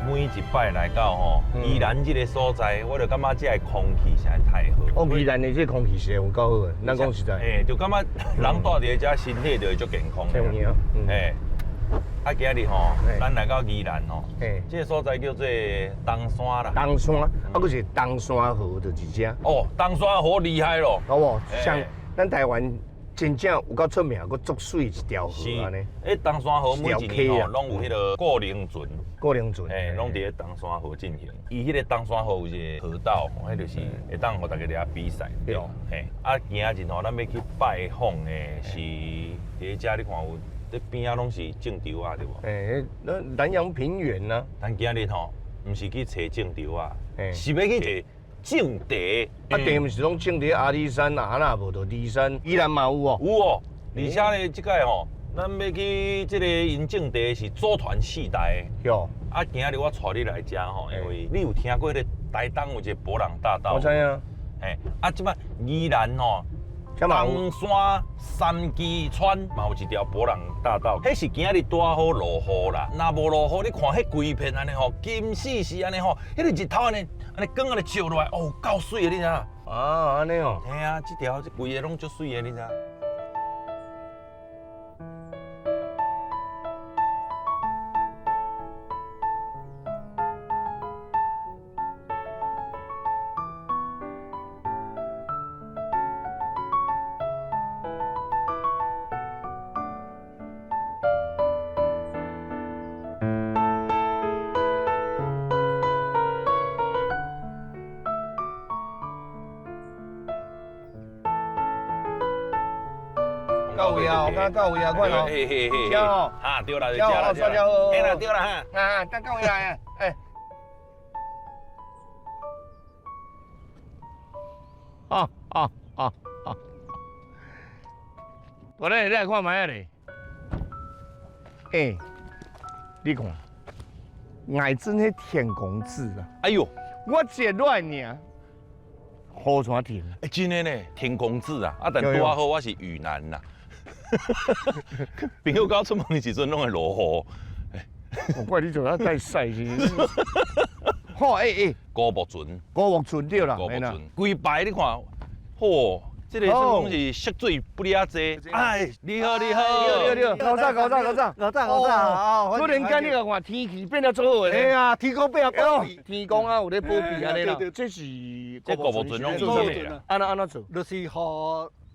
每一擺來到吼宜蘭這个所在，我就感覺這个空氣實在太好。哦，宜蘭的這個空氣是有夠好的，咱講實在。欸，就感覺人住佇遮，身體就會足健康。欸，啊，今日吼，咱來到宜蘭吼，這个所在叫做東山啦。東山，啊，閣是東山河就佇遮。哦，東山河厲害咯。好無？像咱台灣真正有夠出名，閣足媠一條河按呢。欸，東山河每一年吼，攏有彼个過龍船。過龍船，欸，攏佇咧東山河進行。伊彼个東山河有一个河道，彼就是會當予大家佇遐比賽。對。嘿，啊，今仔日吼，咱欲去拜訪的是佇咧遮，你看有，這邊仔攏是種稻仔，對無？欸，那南陽平原啊。咱今日吼，毋是去揣種稻仔，是欲去揣種茶。啊，茶毋是攏種佇阿里山啊，啊若無就梨山，宜蘭嘛有哦。有哦，而且咧，這擺吼，咱欲去這个𪜶種茶是祖傳四代的。哟。啊，今日我帶你來遮吼，因為你有聽過彼个台東有一个伯朗大道？我知影。嘿，啊，這擺宜蘭吼，東山三期村嘛有一條伯朗大道，彼是今日拄仔好落雨啦。若無落雨，你看彼規片按呢吼，金絲絲按呢吼，彼个日頭按呢按呢光按呢照落來，哦，夠媠的，你知影？啊，按呢哦。嘿啊，這條這規个攏足媠的，你知影？到位啊，我剛到位啊，快哦。嘿嘿嘿，對哦。啊，對啦，就這啦，對啦，嘿啦，對啦哈。啊，等到位來啊，哎。啊啊啊啊！大咧，你來看覓仔咧？欸，你看，愛真彼天公子啊！哎喲，我一落來爾，雨怎停？欸，真的呢，天公子啊！啊，但拄仔好我是雨男啦。朋友剛出門的時陣攏會落雨。我怪你做啥帶曬是？好，欸欸，孤木船，孤木船對啦，孤木船，規排你看，嚯，這个算講是涉水不離仔濟。哎，你好，你好，你好，你好，老早，老早，老早，老早，老早啊！突然間你來看天氣變得足好的。嘿啊，天公變啊保庇，天公啊有咧保庇按呢啦。這是這孤木船攏做啥？按怎按怎做？就是予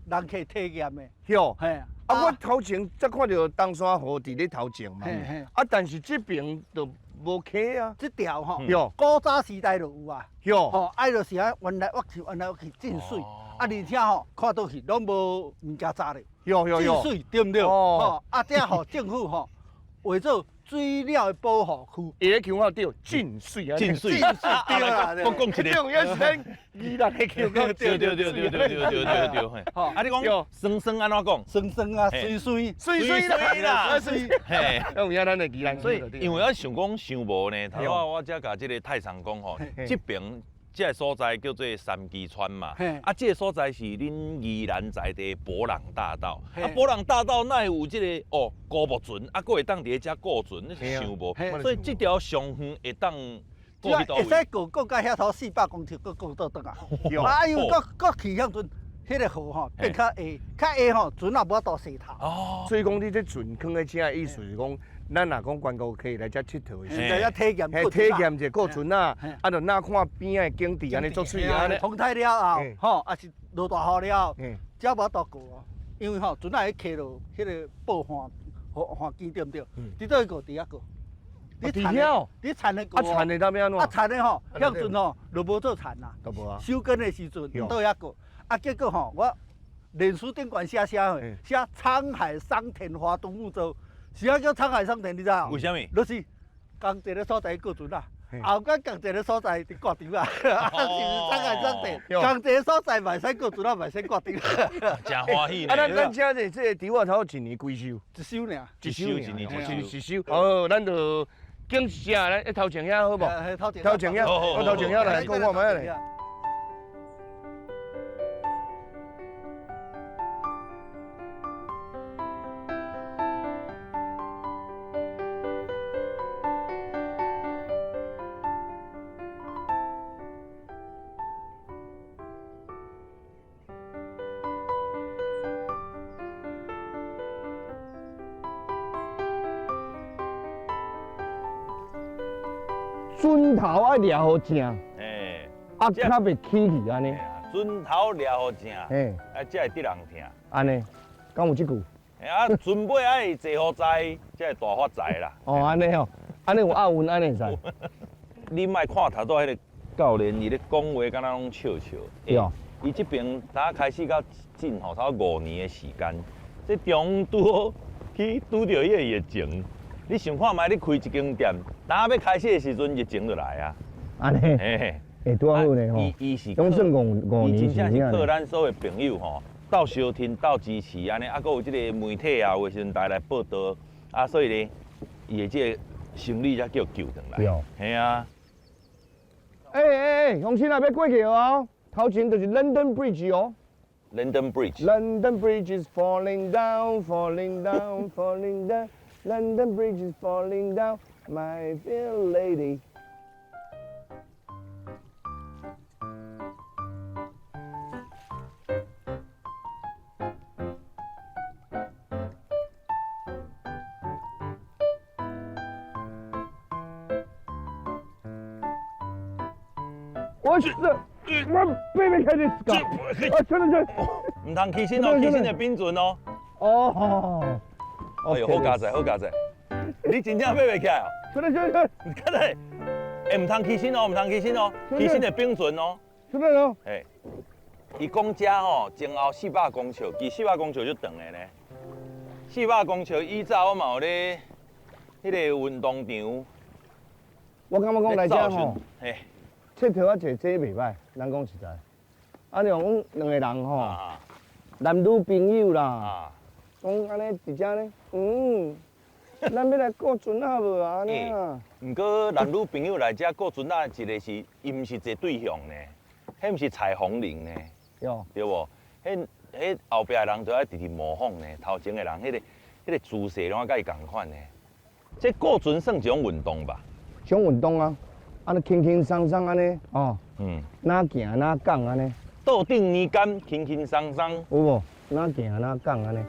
人客體驗的。哟，嘿。啊，我頭前才看著東山河佇咧頭前嘛。啊，但是這邊就無溪啊。這條吼，古早時代就有啊。吼，啊，就是啊，彎來彎去，彎來彎去，真媠。啊，而且吼，看倒去攏無物件雜咧。真媠，對毋對？吼，啊，這予政府吼畫做水鳥的保護區。伊咧腔口對，真媠啊，真媠，真媠對啦。我講一个，這種也是咱宜蘭的腔口。對對對對對對對對對。啊，你講酸酸按怎講？酸酸啊，媠媠，媠媠啦，媠媠。嘿，有影咱的宜蘭。所以，因為我想講想無呢，頭仔我才共這个太上講吼，這爿這个所在叫做三期村嘛，啊，這个所在是恁宜蘭在地伯朗大道，啊，伯朗大道哪會有這个哦孤木船，啊，閣會當佇咧遮過船，你是想無？所以這條上遠會當只要會使過過到遐頭400公尺，閣過倒轉來。啊，因為閣閣去向陣，彼個河吼變較下，較下吼船仔無法度洗頭。哦。所以講你這船囥佇遮的意思是講，咱若講觀光客來遮𨑨迌的時，來遮體驗，體驗一下過船仔，啊，就若看邊仔的景致按呢足媠按呢。風太了後，吼，抑是落大雨了後，才無法度過哦。因為吼船仔會卡落彼個報岸岸邊對毋對？佇佗位過，佇遐過。佇遐，佇田的過。啊，田的當欲按怎？啊，田的吼，遐陣吼就無做田啦。都無啊。收耕的時陣，倒遐過。啊，結果吼，我臉書頂懸寫啥貨？寫滄海桑田划獨木舟，是啥叫滄海桑田？你知無？為啥物？就是仝一个所在過船仔，後蓋仝一个所在佇掛場啊，是毋是滄海桑田？仝一个所在嘛會使過船仔，嘛會使掛場。真歡喜呢。啊，咱遮這這個稻仔頭一年幾收？一收爾。一收一年一收。哦，咱就景啥？咱頭前遐好無？頭前頭前遐，我頭前遐來講看覓咧。船頭愛掠予正，啊，較袂起去按呢。船頭掠予正，啊，才會得人疼。按呢，敢有這句？啊，船尾愛坐予在，才會大發財啦。哦，按呢哦，按呢有押韻，按呢會使。你莫看頭拄仔彼个教練，伊咧講話敢若攏笑笑。對。伊這爿打開始到這吼，差不多5年的時間，這中拄好去拄著彼個疫情。你想看覓？你開一間店，當欲開始的時陣，疫情就來啊。按呢？嘿，會拄好呢吼。伊是，攏算五年伊真正是靠咱所有朋友吼，鬥相挺、鬥支持按呢，啊，閣有這个媒體啊，有的時陣來報道，啊，所以呢，伊的這个生理才叫救轉來。對。嘿啊。欸，鄉親啊，欲過橋哦，頭前就是 London Bridge 哦。 London Bridge。 London Bridge is falling down, falling down, falling down. London Bridge is falling down, my fair lady。我是我背袂開這個，啊，真的真。毋通起身哦，起身會變船哦。哦。哎呦，好佳哉，好佳哉！你真正爬袂起來哦？出來出來出來！起來！欸，毋通起身哦，毋通起身哦，起身會變船哦。出來咯！嘿，伊講遮吼，前後400公尺，其實400公尺足長的呢。400公尺以早我嘛有咧，彼个運動場。我感覺講來遮吼，嘿，𨑨迌啊坐這袂䆀，咱講實在。啊，你講兩個人吼，男女朋友啦。講按呢佇遮呢，咱欲來顧船仔無啊？按呢啊。毋過男女朋友來遮顧船仔，一个是伊毋是坐對向呢，彼毋是彩虹鈴呢，對無？彼後壁的人就愛直直模仿呢，頭前的人彼个姿勢攏愛佮伊仝款呢。這顧船算一種運動吧？一種運動啊，按呢輕輕鬆鬆按呢，哦，哪行哪講按呢。桌頂年竿輕輕鬆鬆。有無？哪行哪講按呢？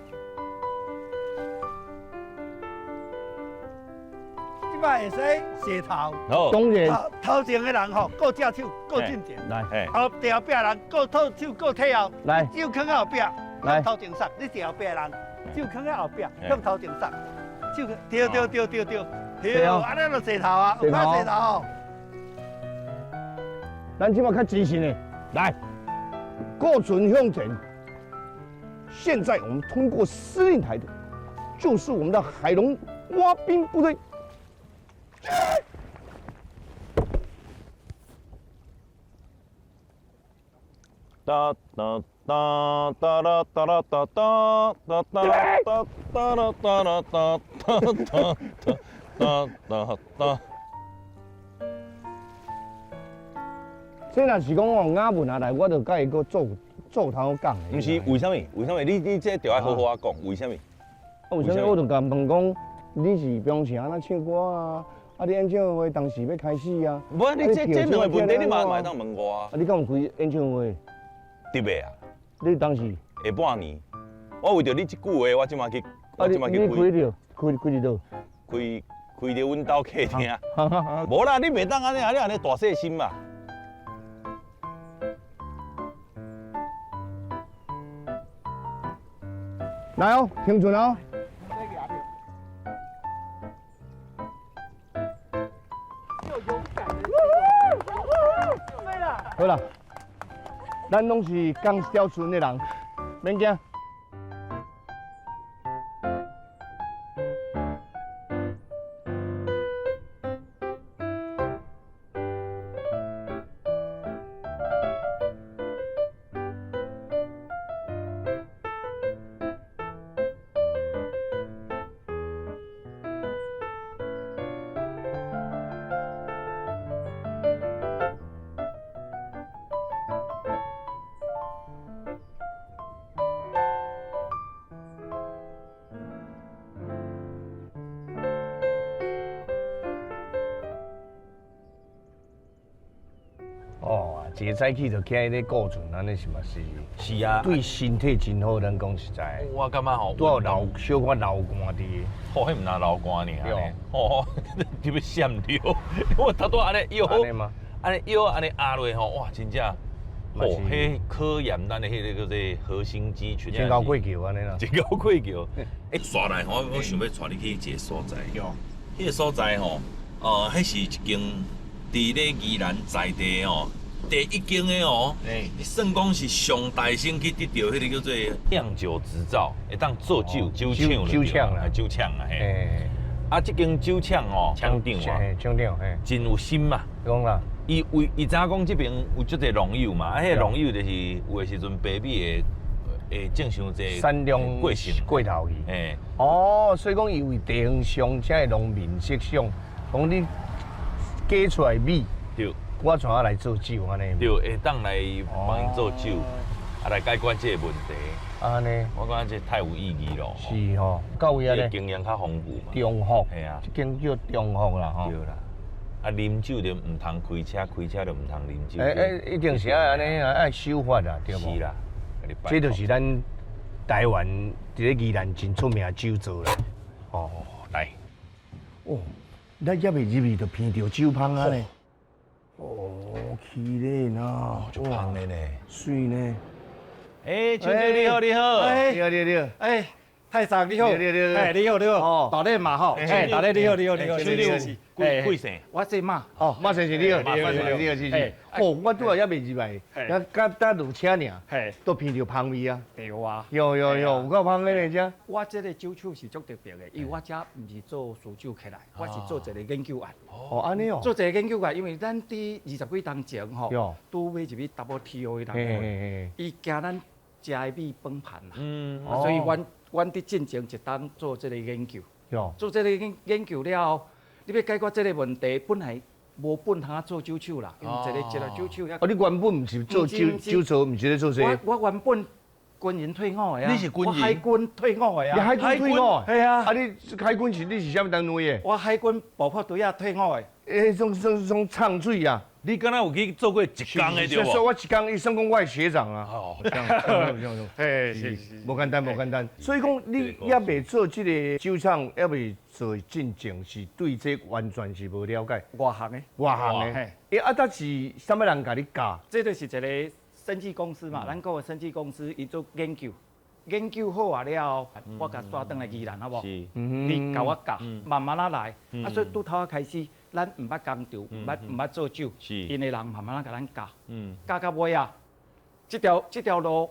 這擺會使洗頭，當然，頭前的人吼，顧正手，顧進前，來，後壁人顧套手，顧体後，來，手囥喺後壁，來，頭前索，你坐後壁的人，手囥喺後壁，向頭前索，手對對對對對，對，按呢就洗頭啊，有看洗頭吼。咱這擺較真實的，來，顧船向前。現在我們通過司令台的，就是我們的海龍蛙兵部隊。噠噠噠噠啦噠啦噠噠噠噠噠噠啦噠啦噠噠噠噠噠噠。這若是講哦，雅文啊來，我就佮伊閣做做頭講的。毋是，為啥物？為啥物？你這著愛好好仔講，為啥物？啊，為啥物？我就共問講，你是平常按怎唱歌啊？啊，你演唱會當時欲開始啊？無，你這兩個問題你嘛會當問我啊。啊，你敢有開演唱會？佇袂啊？你當時下半年，我為著你這句話，我這馬去，我這馬去開。開著，開開佇佗？開開佇阮兜客廳。無啦，你袂當按呢，啊你按呢大細心嘛。來哦，停船哦。好啦，咱攏是仝一條船的人，免驚。哦，一早起就徛咧顧船，按呢是嘛是？是啊，對身體真好，咱講實在。我感覺吼，拄有流小可流汗佇。吼，彼毋若流汗爾，吼，特別閃著。我頭拄按呢腰，按呢腰按呢壓落吼，哇，真正，吼，彼考驗咱的彼个叫做核心肌群。真夠過橋按呢啦。真夠過橋。欸，煞來吼，我想欲帶你去一个所在。彼个所在吼，彼是一間佇咧宜蘭在地哦。第一間的哦，你算講是上大先去得著彼个叫做釀酒執照，會當做酒酒廠酒廠啦，酒廠啊嘿。啊，這間酒廠哦，廠長啊，廠長嘿，真有心嘛。講啦，伊為伊知影講這爿有足濟農友嘛，啊，彼个農友就是有的時陣白米會種傷濟，產量過剩過頭去。哦，所以講伊為地方上這个農民設想，講你加出來米，對。我怎啊來做酒按呢？對，會當來幫𪜶做酒，啊來解決這個問題。按呢，我感覺這太有意義咯。是吼，到位按呢。經驗較豐富嘛。中福，嘿啊，這間叫中福啦吼。對啦。啊，啉酒就毋通開車，開車就毋通啉酒。欸欸，一定是愛按呢，愛守法啦，對無？是啦。這就是咱台灣佇咧宜蘭真出名的酒造啦。哦，來。哦，咱猶未入去就聞著酒芳啊咧。哦，起咧呐，足芳的呢，媠呢。欸，厂長你好，你好，你好，你好，欸，泰桑你好，欸，你好，你好，大家嘛好，欸，大家你好，你好，你好，厂長，貴姓？我姓馬。哦，馬先生你好，你好，你好，是是。哦，我拄仔猶未入來，剛剛落車爾，都聞著芳味啊。對啊。有有有，有夠芳的呢遮。我這个酒廠是足特別的，因為我遮毋是做燒酒起來，我是做一個研究員。哦，按呢哦。做一個研究員，因為咱佇20幾冬前吼，拄買入去 WTO 的人，伊驚咱食的米崩盤啦。嗯。所以阮佇進前一冬做這个研究。做這个研究了後，你欲解決這个問題，本來無本通做酒廠啦，因為一个酒廠遐。哦，你原本毋是做酒造，毋是咧做這個。我原本軍人退伍的啊。你是軍人？我海軍退伍的啊。你海軍退伍？係啊。啊，你海軍是你是啥物單位的？我海軍爆破隊仔退伍的。欸，種唱水啊！你敢若有去做過一工的對無？說我一工，伊算講我的學長啊。哦，嘿，是是，無簡單，無簡單。所以講，你猶未做這个酒廠，猶未做進前，是對這完全是無了解。外行的。外行的。欸，啊，但是啥物人共你教？這就是一个生技公司嘛，咱講的生技公司，伊做研究，研究好啊了後，我共帶轉來宜蘭，好無？你共我教，慢慢仔來。啊，所以拄頭仔開始。咱毋捌工廠，毋捌做酒，𪜶的人慢慢仔共咱教，教到尾啊，這條路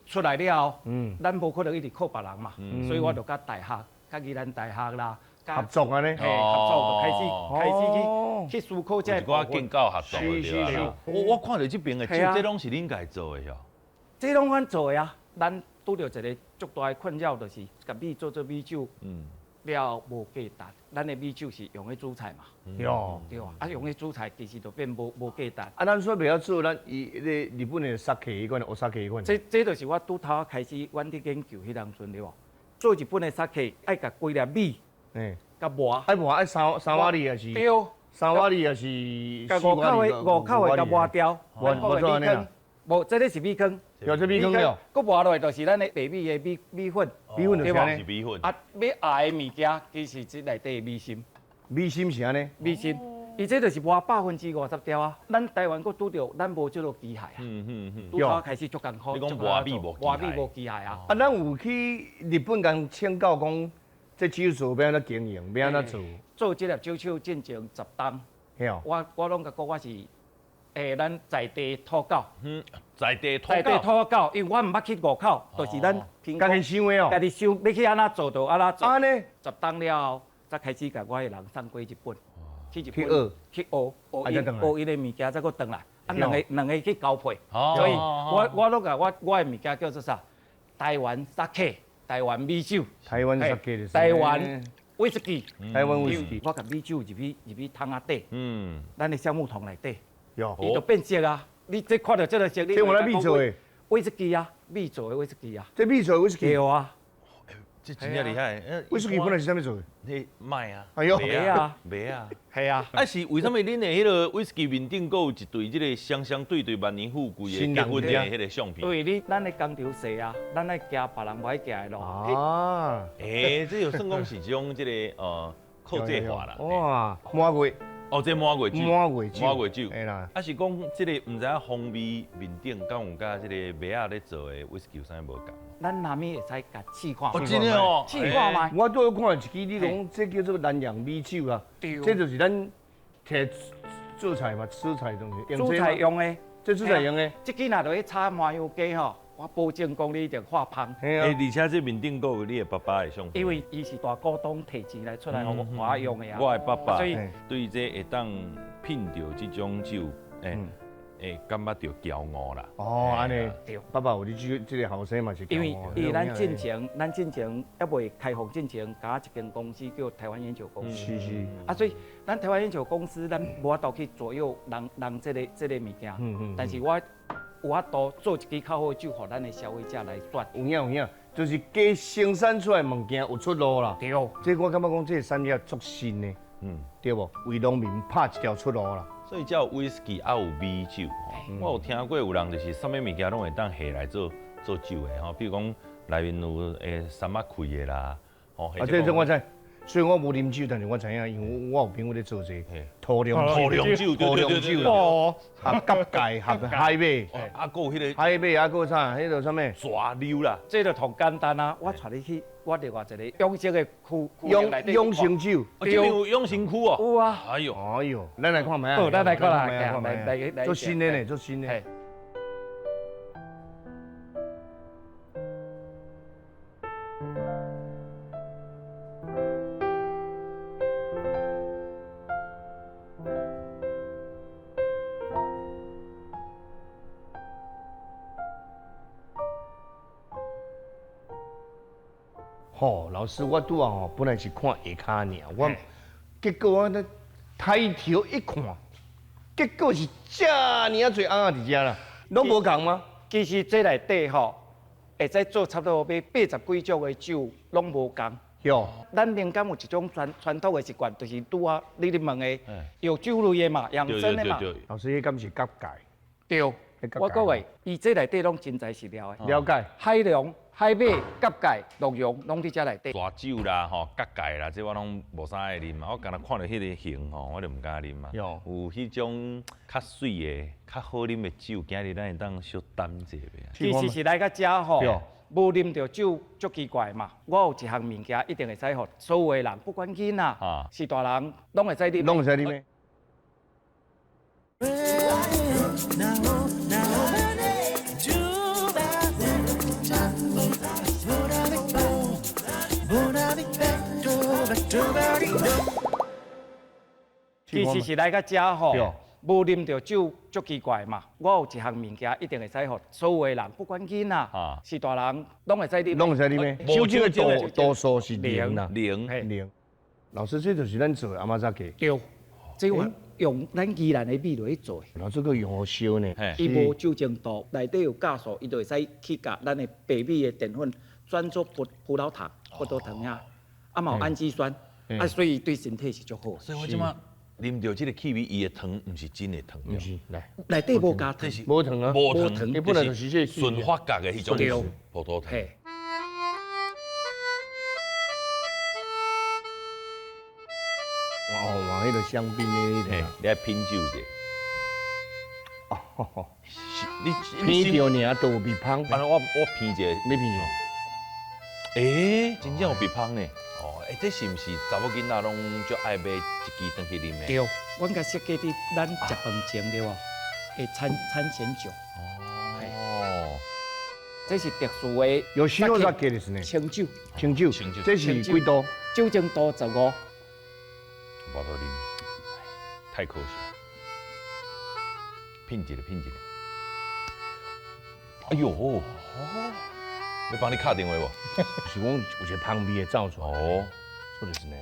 出來了後，咱無可能一直靠別人嘛，所以我就佮大學，佮宜蘭大學啦，合作按呢，嘿，合作就開始去思考這個。一寡建教合作對啊。我看著這爿的酒，這攏是恁家做的喲？這攏阮做的啊，咱拄著一个足大的困擾，就是共米做做米酒。了無價值，咱的米酒是用咧煮菜嘛，對啊，啊用咧煮菜其實就變無價值。啊，咱說袂曉做，咱伊彼个日本的酒彼款，烏酒彼款。這就是我拄頭仔開始，阮佇研究彼當陣對無？做日本的酒，愛共規粒米，佮磨。爱磨爱三瓦里也是。对。3瓦里也是。佮五口的佮磨掉。磨做按呢啦。无，这个是米糠。有这米糠了。阁磨落来就是咱的白米的米粉。米粉就是按呢。是米粉。啊，欲熬的物件其实这内底的米心。米心是按呢。米心，伊这就是磨50%条啊。咱台湾阁拄著，咱无这个机械啊。拄拄开始足艰苦。你讲磨米无磨米无机械啊？啊，咱有去日本共请教讲，这酒造欲按怎经营，欲按怎做？做这粒酒手进前10冬。我拢共讲我是，咱在地土狗。在地土狗。在地土狗，因为我毋捌去外口，就是咱家己想的哦。家己想，欲去按怎做就按怎做。按呢？ 10冬了后，才开始共我的人送过日本，去日本去学，去学，学伊的物件，再阁转来，啊，两个去交配。所以我拢共我的物件叫做啥？台湾 Sake，台湾米酒。台湾 Sake 台湾威士忌。台湾威士忌。我共米酒入去桶仔底，咱的橡木桶内底，伊就变色啊！你这看到这个色，这我来米做的威士忌啊，米做的威士忌啊。这米做的威士忌。对啊。这真正厉害。威士忌本来是啥物做的？你麦啊。哎呦。麦啊。麦啊。系啊。啊是为啥物恁的彼个威士忌面顶阁有一对这个双双对对万年富贵的结婚的彼个相片？对，你咱的工厂细啊，咱爱行别人无爱行的路。啊。这就算讲是一种这个客制化啦。哇，满月。哦，这满月酒。满月酒。满月酒。嘿啦。啊是讲这个毋知影风味面顶敢有佮这个麦仔咧做的威士忌有啥物无仝？咱哪物会使共试看？哦，真的哦，试看觅。我拄好看一支，你讲这叫做南洋米酒啊。对。这就是咱摕做菜嘛，煮菜东西。煮菜用的。这煮菜用的。这支若落去炒麻油鸡吼，我保证讲你一定发芳。欸，而且这面顶阁有你的爸爸的相片。因为伊是大股东提钱来出来予我用的啊。我的爸爸，所以对这会当品著这种酒，会感觉著骄傲啦。哦，按呢。对。爸爸有你这个后生嘛是骄傲。因为咱进前犹未开放进前，共一间公司叫台湾烟酒公司。是是。啊，所以咱台湾烟酒公司，咱无法度去左右人这个物件。但是我有法度做一支较好的酒，予咱的消费者来选。有影有影，就是加生产出来物件有出路啦。对。这我感觉讲这个产业足新的，对无？为农民拍一条出路啦。所以才有威士忌，也有米酒。我有听过有人就是啥物物件拢会当下来做做酒的吼，比如讲内面有杉仔开的啦，吼。啊，这我知。虽然我无啉酒，但是我知影，因为我有朋友咧做这个土酿酒，土酿酒哦，合蛤蚧，合海马，啊，阁有彼个海马，啊，阁有啥？彼个啥物？蛇溜啦。这就同简单啊！我带你去，我另外一个养生的区养生酒，这边有养生区哦。有啊。哎呦，哎呦，咱来看觅啊。好，咱来看啦，来来做新的呢，做新的。吼，老师，我拄仔吼本来是看下跤尔，我结果我咧抬头一看，结果是遮尔啊济翁仔伫遮啦，拢无仝吗？其实这内底吼，会使做差不多欲80几种的酒，拢无仝。哟，咱民间有一种传统的习惯，就是拄仔你咧问的，药酒类的嘛，养生的嘛。老师，彼敢是蛤蚧？对，我讲话，伊这内底拢真材实料的。了解。海龙、海马、蛤蚧、鹿茸，拢伫遮内底。蛇酒啦，吼，蛤蚧啦，这我拢无啥爱啉啊。我敢若看著彼个形吼，我就毋敢啉啊。有彼种较媠的、较好啉的酒，今日咱会当小等一下袂？其实是来到遮吼，无啉著酒足奇怪嘛。我有一项物件一定会使予所有的人，不管囡仔是大人，拢会使啉。拢会使啉的。其实是来到遮吼，无啉著酒足奇怪嘛。我有一项物件一定会使予所有的人，不管囡仔是大人，拢会使啉。拢会使啉的。酒精的度数是零啦，零零。老师，这就是咱做的阿妈扎鸡。对，这我用咱宜兰的米落去做的。老师，阁用烧呢？伊无酒精度，内底有酵素，伊就会使去共咱的白米的淀粉转做葡萄糖、葡萄糖遐，啊嘛有氨基酸。啊，所以對身體是足好。所以我這馬啉著這个氣味，伊的糖毋是真的糖，毋是，來，內底無加糖，無糖啊，無糖，伊本來就是這個純發酵的彼種葡萄糖。哇哇，彼个香檳的彼个，你愛品酒者。哦，你品著爾都有味芳。啊，我品一下，你品者。欸，真正有味芳呢。哦，欸，這是毋是查某囡仔攏足愛買一支轉去啉的？對，阮共設計佇咱食飯前對無？會餐前酒。哦，這是特殊的。有需要才加ですね。清酒，清酒，清酒，這是幾度？酒精度15。無法度啉，太可惜。品一个，品一个。哎呦，欲幫你敲電話無？是講有一个芳味會走出來。哦，そうですね。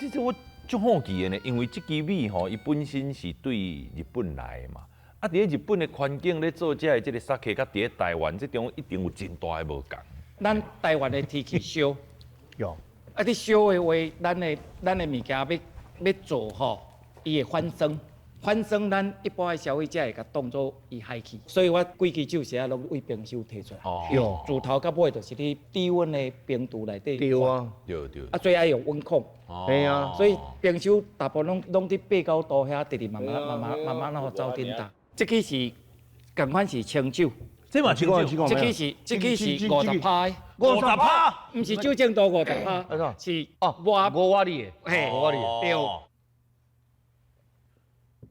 這這我足好奇的呢，因為這支米吼，伊本身是對日本來的嘛。啊，佇咧日本的環境咧做這个這个酒，佮佇咧台灣這中一定有真大的無仝。咱台灣的天氣燒，有。啊，你燒的話，咱的物件欲做吼，伊會反酸。反酸，咱一般的消費者會共當做伊害去，所以我規支酒是啊，攏對冰箱提出來。哦，自頭到尾就是佇低溫的冰櫥內底。對啊，對對。啊，最愛用溫控。對啊。所以冰箱大部分攏佇8、9度遐，直直慢慢慢慢慢慢予走振動。這支是仝款是清酒。這嘛清酒。這支是50%的。50%？毋是酒精度50%，是哦，五瓦哩的，嘿，五瓦哩。對。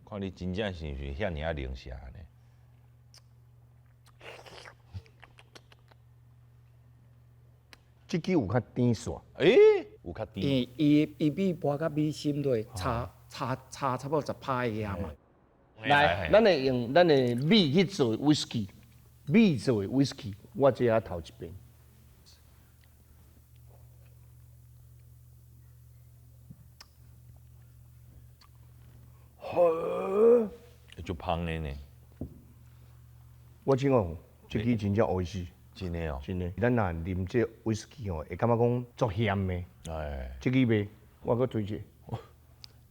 看你真正是毋是遐爾仔靈蛇呢？這支有較甜煞。欸，有較甜。伊伊伊米磨佮米心都會差差不多10%的嘛。來，咱會用咱的米去做威士忌，米做的威士忌，我這下頭一遍。好，足芳的呢。我感覺這支真正美味し，真的哦，真的。咱若啉這威士忌吼，會感覺講足鹹的。哎，這支袂，我閣推一下。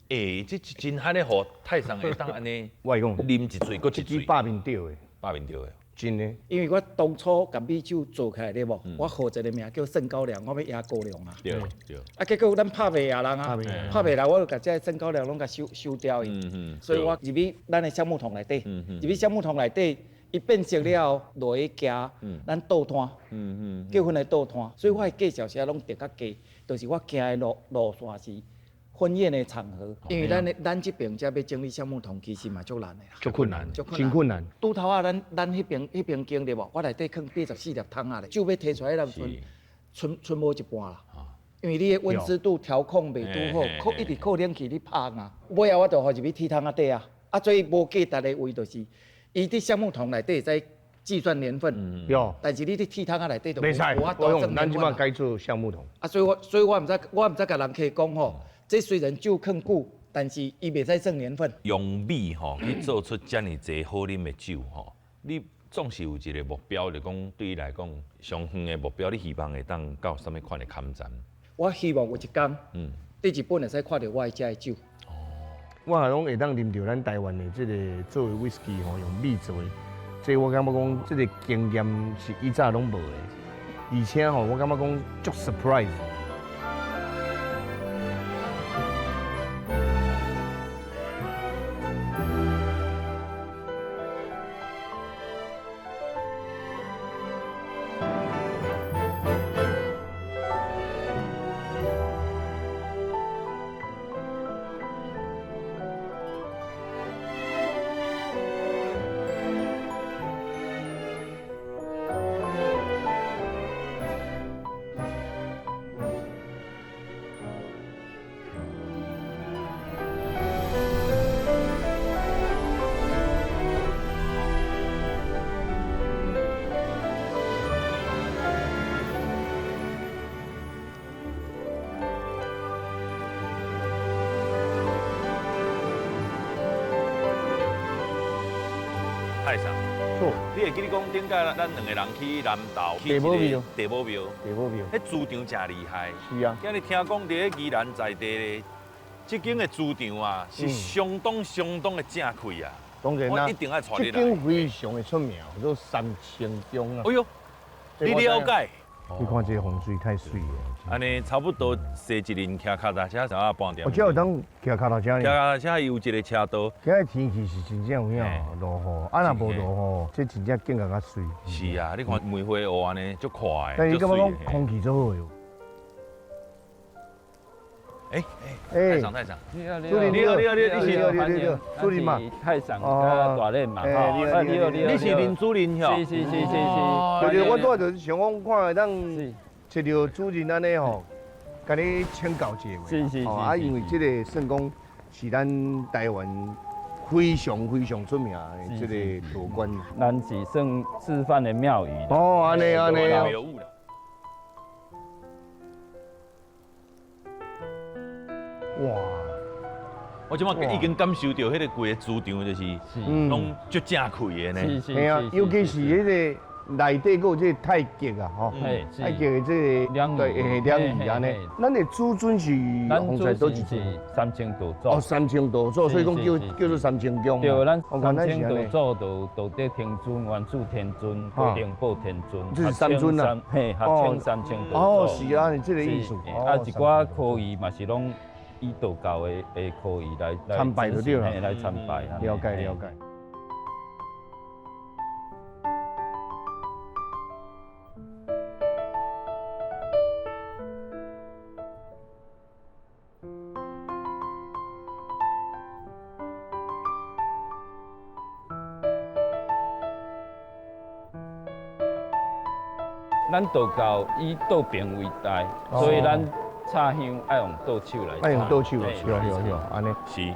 欸，這真罕的予泰桑會當按呢，我會講，啉一喙閣一喙。這支百面對的，百面對的。真的。因為我當初共米酒做起來對無？我號一个名叫聖高粱，我欲贏高粱啊。對對。啊，結果咱拍袂贏人啊，拍袂來，我就共這個聖高粱攏共收掉去。所以我入去咱的橡木桶內底，入去橡木桶內底，伊變色了後，落去行咱倒攤，結婚的倒攤。所以我的介紹時攏定較低，就是我行的路線是婚宴的場合，因為咱這邊遮欲整理橡木桶，其實嘛足難的啦，足困難，真困難。拄頭仔咱彼邊間對無？我內底囥84粒桶仔咧，酒欲提出來，彼陣賰無一半啦。因為你的溫濕度調控袂拄好，靠一直靠冷氣咧拍啊。尾後我就予入去鐵桶仔底啊。啊，最無價值的位就是，伊佇橡木桶內底會使計算年份，但是你佇鐵桶仔內底就無法度算年份。咱這擺改做橡木桶。啊，所以我毋知共人客講吼。這雖然酒囥久，但是伊袂使算年份。用米吼去做出遮爾濟好啉的酒吼，你總是有一个目標，就講對你來講上遠的目標，你希望會當到啥物款的坎站？我希望有一天，佇日本會使看著我的這个酒。哦，我攏會當啉著咱台灣的這个做的威士忌吼，用米做的，這我感覺講這个經驗是以前攏無的，而且吼，我感覺講足 surprise。太上。错。你會記得講頂擺咱兩個人去南投去地母廟，地母廟，地母廟，彼磁場誠厲害。是啊。今日聽講佇咧宜蘭在地咧，這間的磁場啊，是相當相當的正氣啊。當然啦，我一定愛帶你來。這間非常的出名，叫做三清宮啊。哎喲，你了解？你看這個風水太水了。按呢差不多踅一輪騎腳踏車才啊半點。我只有當騎腳踏車。騎腳踏車有一個車道。今日天氣是真正有影落雨，啊若無落雨，這真正景較較媠。是啊，你看梅花霧按呢足快。但是感覺講空氣足好喲。哎哎，太長太長，你好你好你好你好你好，主任嘛，太長大練嘛，你好你好你是林主任吼？是是是是是。對對，我拄仔就是想講，看會當找著主任按呢吼，共你請教一下。是是是。啊，因為這個算講是咱台灣非常非常出名的這個道觀。咱是算示範的廟宇。哦，按呢按呢。哇！我這擺已經感受到彼個規个磁場，就是攏足正氣的呢。是是。嘿啊，尤其是彼个內底閣有這個太極啊，吼，太極的這個對，兩儀按呢。咱的主尊是咱主尊是三清道祖。哦，三清道祖，所以講叫做三清宮。對，咱三清道祖就道德天尊、元始天尊、高靈寶天尊。這是三尊啊。嘿，合稱三清道祖。哦，是啊，是這個意思。啊，一寡科儀嘛是攏以道教的科儀來參拜就對了，來參拜。了解了解。咱道教以道平為大，所以咱插香愛用倒手來。愛用倒手，對對對，按呢。是。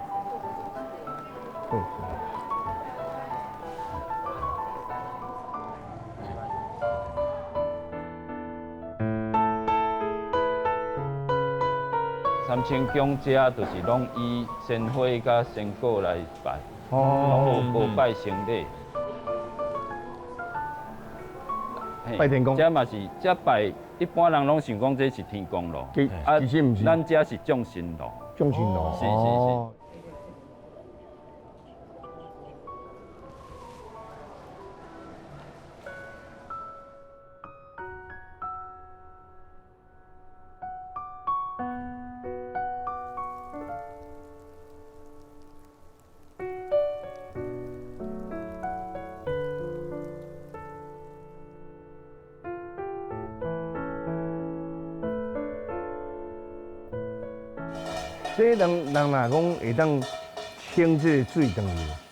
三清宮這就是攏以鮮花佮鮮果來拜，攏無拜牲禮。拜天公，這嘛是這拜，一般人攏想講這是天公爐，啊，其實毋是，咱這是眾神爐。眾神爐，是是是。這人人若講會當清這個水轉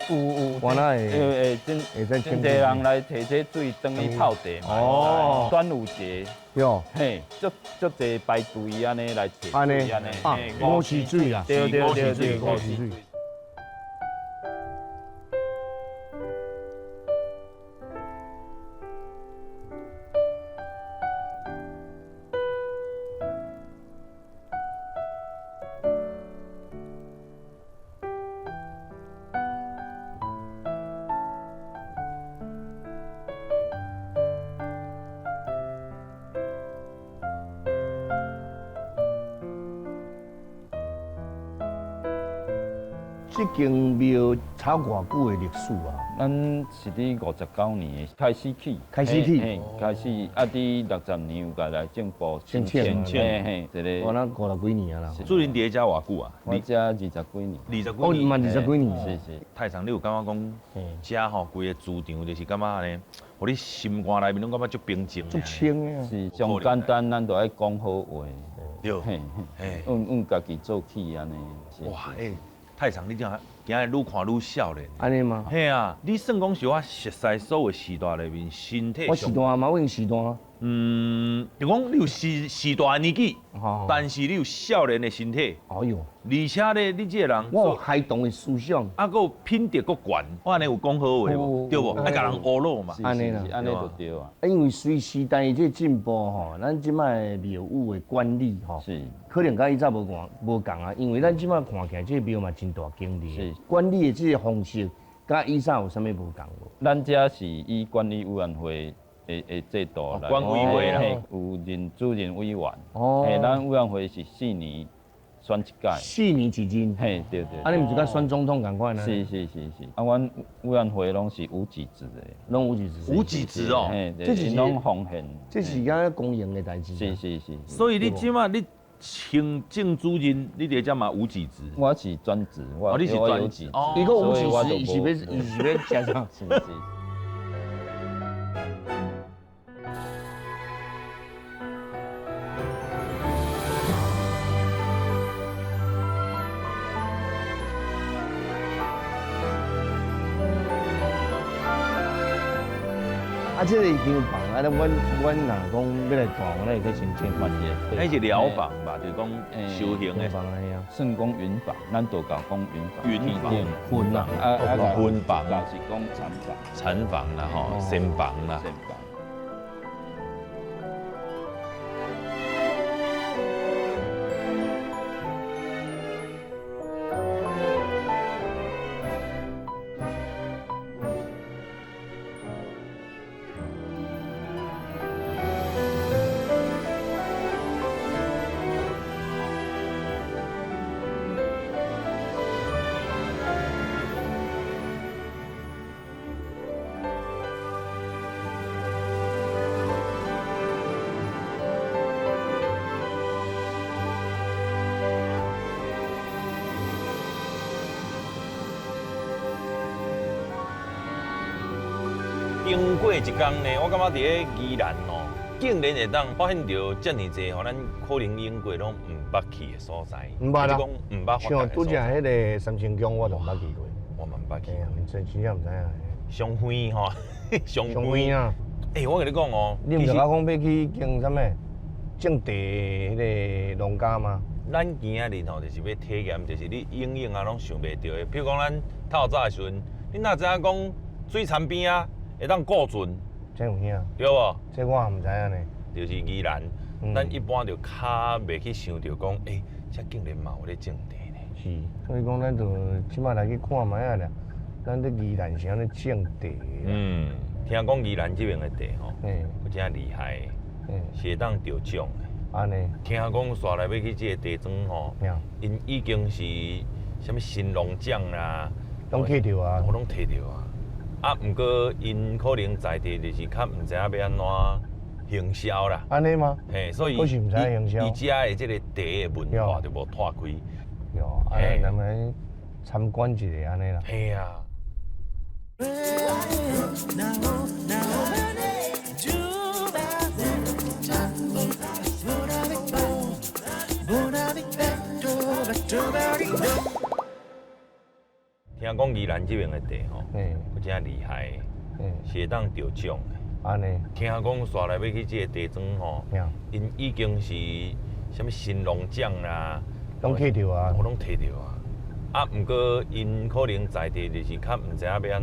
去，有，我哪會？會真真濟人來提這水轉去泡茶嘛。哦。端午節。對。嘿，足足濟排隊按呢來提按呢啊，五時水啊。對對對對，五時水。這間廟差偌久的歷史啊？咱是佇59年開始起，開始起，開始啊！佇60年有共內政部申請，嘿嘿，一個。我那50幾年啊啦。主任佇遮偌久啊？我遮20幾年。20幾年。哦，嘛20幾年。是是。太上，你有感覺講，遮吼規個磁場就是感覺按呢，予你心肝內面攏感覺足平靜。足清的。是，上簡單，咱就愛講好話。對。嘿，往往家己做起按呢。哇，欸。太長，你這樣今日愈看愈少年。按呢嗎？嘿啊，你算講是我熟似所有時代內面身體。我時代嘛，我用時代。嗯，就講你有時代的年紀，但是你有少年的身體。哎喲，而且咧，你這個人，我有孩童的思想，啊，閣有品德閣懸，我按呢有講好話無？對無？愛共人呵咾嘛。按呢啦，按呢就對啊。因為隨時代這進步吼，咱這擺廟宇的管理吼，是可能佮以前無仝無仝啊。因為咱這擺看起來這廟嘛真大間哩，是管理的這個方式，佮佮以前有啥物無仝無？咱遮是以管理委員會的制度來，管委會啦，有任主任委員。哦，咱委員會是4年選一屆，4年一任。嘿，對對。啊，你毋是佮選總統仝款啊？是是是是。啊，阮委員會攏是有給職的，攏有給職。有給職哦，這是攏奉獻。這是敢公營的代誌。是是是。所以你這馬你行政主任，你佇遮嘛有給職？我是專職，我你是專職。伊講有給職，伊是欲伊是欲食啥？是是。啊，這個間房，啊，阮阮若講欲來住，阮會去申請嘛是。彼是療房吧，就是講修行的房啊，算講雲房，咱道教講雲房。雲房，雲啊，啊啊，雲房，就是講禪房。禪房啦，吼，仙房啦。仙房。經過一工呢，我感覺佇咧宜蘭哦，竟然會當發現著遮爾濟吼，咱可能用過攏毋捌去的所在。毋捌啊，講毋捌。像拄才彼個三清宮，我都毋捌去過。我嘛毋捌去。真真正毋知影。上遠吼，上遠啊！欸，我共你講哦，你毋是講欲去經啥物種地彼個農家嗎？咱今仔日吼，就是欲體驗，就是你永遠啊攏想袂著的。比如講，咱透早的時陣，你哪知影講水田邊啊？會當顧船，這有影，對無？這我也毋知影呢。就是宜蘭，咱一般就較袂去想著講，欸，這竟然嘛有咧種地呢。是，所以講咱就這擺來去看覓仔啦。咱佇宜蘭是按呢種地。嗯，聽講宜蘭這邊的地吼，閣真厲害，是會當得獎的。按呢？聽講煞來欲去這個地莊吼，𪜶已經是啥物新農獎啦，攏摕著啊，攏摕著啊。啊，毋過𪜶可能在地就是較毋知影欲按怎行銷啦。按呢嗎？嘿，所以閣是毋知影行銷。伊遮的這個茶的文化就無拓開。喲，啊，咱來參觀一下按呢啦。嘿啊。聽講宜蘭這邊的地吼，閣真厲害，是會當得獎的。按呢？聽講煞來欲去這個地莊吼，𪜶已經是啥物新農獎啦，攏摕著啊，攏摕著啊。啊，毋過𪜶可能在地就是較毋知影欲按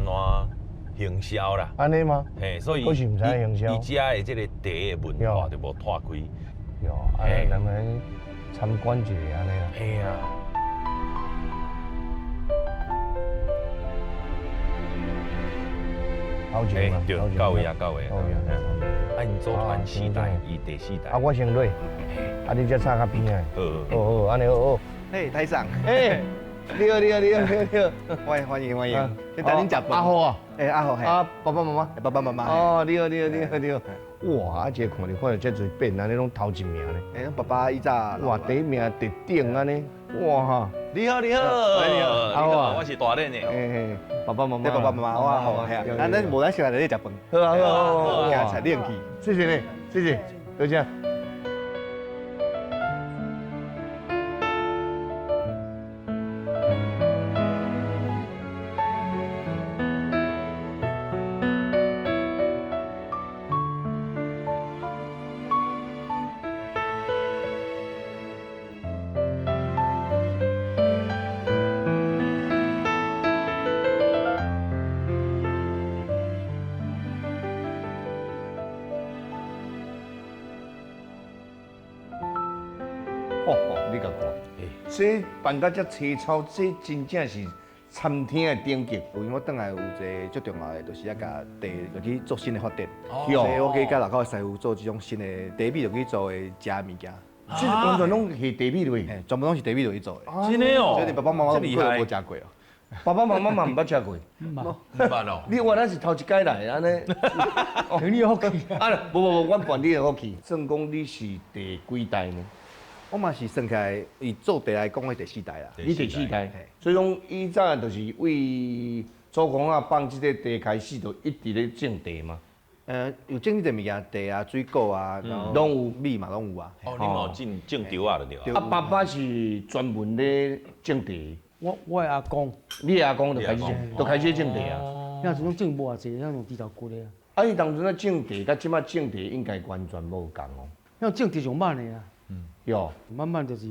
怎行銷啦。按呢嗎？嘿，所以閣是毋知影行銷。伊遮的這個茶的文化就無拓開。喲，啊，咱來參觀一下按呢啦。嘿啊。欸，對，到位啊，到位啊。啊，𪜶祖傳4代，伊第4代。啊，我先落，啊，你才插較邊仔。好，好，按呢好好。嘿，台長。欸，你好，你好，你好，你好。歡迎歡迎歡迎。你等恁食飯。阿虎啊。欸，阿虎。啊，爸爸媽媽。爸爸媽媽。哦，你好，你好，你好，你好。哇，啊，這個看著看著遮濟變，按呢攏頭一名呢。欸，爸爸以早。哇，第一名特頂按呢，哇哈。你好，你好，你好，你好，我是大練的。欸，爸爸媽媽。爸爸媽媽，我阿虎，嘿啊。咱無咱先來咧食飯。好啊，好啊，好啊。才練氣。謝謝你，謝謝，多謝。你共看，這辦甲遮凄草，這真正是餐廳的頂級。因為我轉來有一個足重要的，就是愛共茶落去做新的發展。哦所以我去佮樓口的師傅做這種新的茶米，就去做的食的物件。這完全攏是茶米落去，全部攏是茶米落去做的。真的哦，所以你爸爸媽媽攏無食過哦。爸爸媽媽嘛毋捌食過。毋捌哦。你原來是頭一擺來按呢？哦，你有福氣。啊，無無無，阮辦你的福氣。算講你是第幾代呢？我嘛是算起來，以做茶來講，我第四代啦。你第四代，所以講以早就是為祖公仔放這个茶開始，就一直咧種茶嘛。有種這個物件，茶啊、水果啊，攏有米嘛，攏有啊。哦，你嘛有種種稻仔就對啊。啊，爸爸是專門咧種茶。我的阿公，你的阿公就開始種，就開始種茶啊。那時陣種無偌濟，那用豬頭骨的啊。啊，伊當陣仔種茶，佮這擺種茶應該完全無仝哦。那種茶上慢的啊。喲，慢慢就是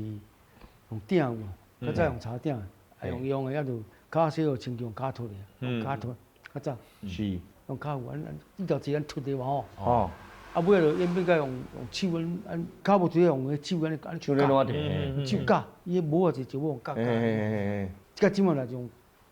用鼎有無，較早用柴鼎，啊用用的，啊就跤洗好清用跤脫的，用跤脫，較早。是。用跤有，按豬頭子按脫的嘛吼。哦。啊，尾就演變到用用手按按跤無脫用彼手按按手咧攞提，手絞，伊無偌濟就用絞。這這擺來用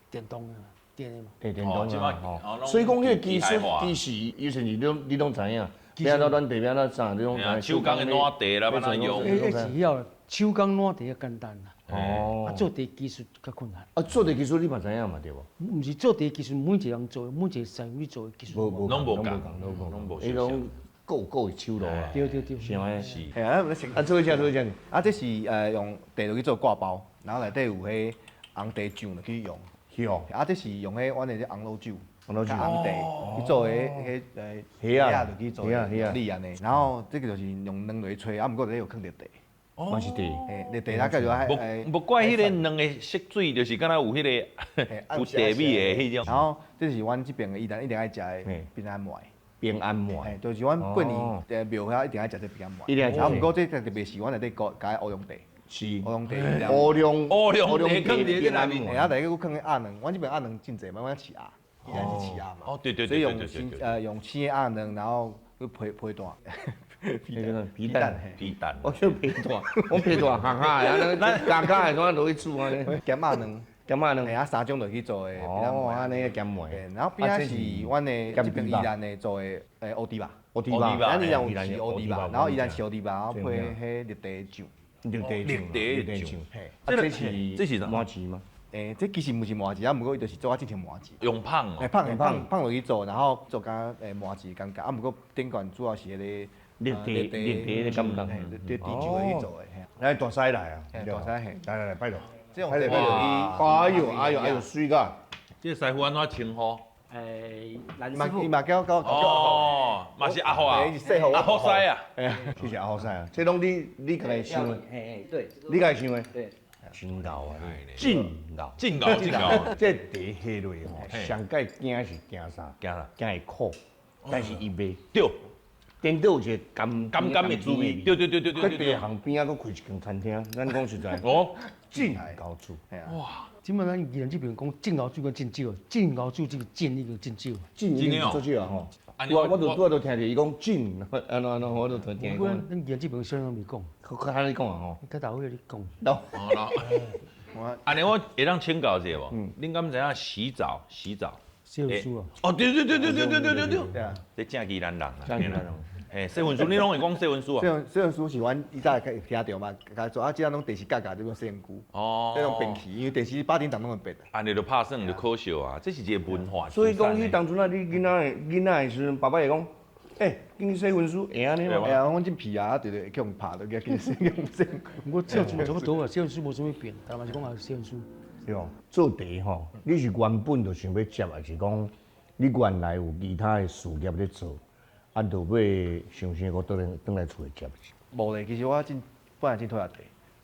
電動的嘛，電的嘛。電電動啊，所以講彼个技術其實以前是你攏知影。欲按怎暖茶，欲按怎啥，你攏知。手工的暖茶啦，欲按怎用？彼是曉，手工暖茶較簡單啦。哦。啊，做茶技術較困難。啊，做茶技術你嘛知影嘛對無？毋是做茶技術，每一個人做，每一個師傅做的技術。無無攏無仝，攏無仝。彼攏各有各的手路啊。對對對。是按呢。是。嘿啊，啊，做啥做啥？啊，這是用茶落去做掛包，然後內底有彼紅茶醬落去用。是哦。啊，這是用彼阮的這紅露酒。紅露酒。紅茶去做彼彼蝦仔落去做米按呢，然後這個就是用卵落去炊，啊，毋過內底有囥著茶。嘛是茶。嘿，茶咱繼續愛。無怪彼个卵的色水，就是敢若有彼个有茶米的彼種。然後這是阮這邊的伊人一定愛食的平安糜。平安糜。嘿，就是阮過年廟遐一定愛食這平安糜。一定愛食。啊，毋過這特別是阮內底加烏龍茶。是。烏龍茶。烏龍。烏龍茶囥佇這內面。嘿，啊，內底閣囥鴨卵，阮這邊鴨卵真濟嘛，阮飼鴨，伊咱是飼鴨嘛。哦，對對所以對用生用生的鴨卵，然後閣皮皮蛋。皮蛋，皮蛋。我叫皮蛋，我皮蛋哈哈的，啊，加加的怎落去煮按呢？鹹鴨卵，鹹鴨卵，嘿，啊，三種落去做的。哦，按呢鹹糜。然後邊仔是阮的這邊宜蘭的做的烏豬肉，烏豬肉，咱宜蘭有飼烏豬肉，然後宜蘭飼烏豬肉，然後配彼綠茶醬。綠茶醬，綠茶醬。嘿，啊，這是這是啥？麻糬嗎？這其實毋是麻糬，啊，毋過伊就是做啊，真像麻糬。用芳哦。芳芳芳落去做，然後做甲麻糬感覺，啊，毋過頂懸主要是彼个。綠茶綠茶的感覺，綠茶酒去做的。來大師來啊！大師嘿，來來來，拜託。這種拜託。哎呦哎呦哎呦，媠甲！這個師傅按怎稱呼？藍師傅。伊嘛叫叫哦，嘛是阿福啊。阿福師啊。謝謝阿福師啊，這攏你家己想的。嘿對。你家己想的。對。真𠢕啊！真𠢕，真𠢕，真𠢕。這茶喝落吼，上蓋驚是驚啥？驚啥？驚會苦，但是伊袂。對。顛倒有一個甘甘甘的滋味，對對對對對對。佇巷邊仔閣開一間餐廳，咱講實在。哦，真𠢕煮。哇！這擺咱宜蘭這邊講真𠢕煮閣真少，真𠢕煮這個真已經真少。真已經足少啊吼！我我就拄仔就聽著伊講真，按怎按怎，我就聽聽。我咱宜蘭這邊啥人袂講。較較你講啊吼。較老歲咧講。老。按呢我會當請教一下無？恁敢知影洗澡？洗澡？洗身軀啊！哦，對對對對對對對對對。這正宜蘭人啊。正宜蘭人。嘿，洗身軀，你攏會講洗身軀啊？洗身軀是阮以早會聽著嘛，共做啊，這攏電視教教，這種洗身軀。哦。這種便器，因為電視八點檔攏會變。按呢就拍算就可惜啊，這是一個文化。所以講，彼當陣啊，你囡仔的囡仔的時陣，爸爸會講，欸，緊去洗身軀會按呢嗎？會啊，阮真皮啊，直直會去予拍，就去洗用洗。我洗身軀差不多啊，洗身軀無啥物變，但嘛是講也洗身軀。對哦，做茶吼，你是原本就想欲接，還是講你原來有其他的事業咧做？啊，就欲想想閣轉來厝內接。無咧，其實我真本來真討厭茶。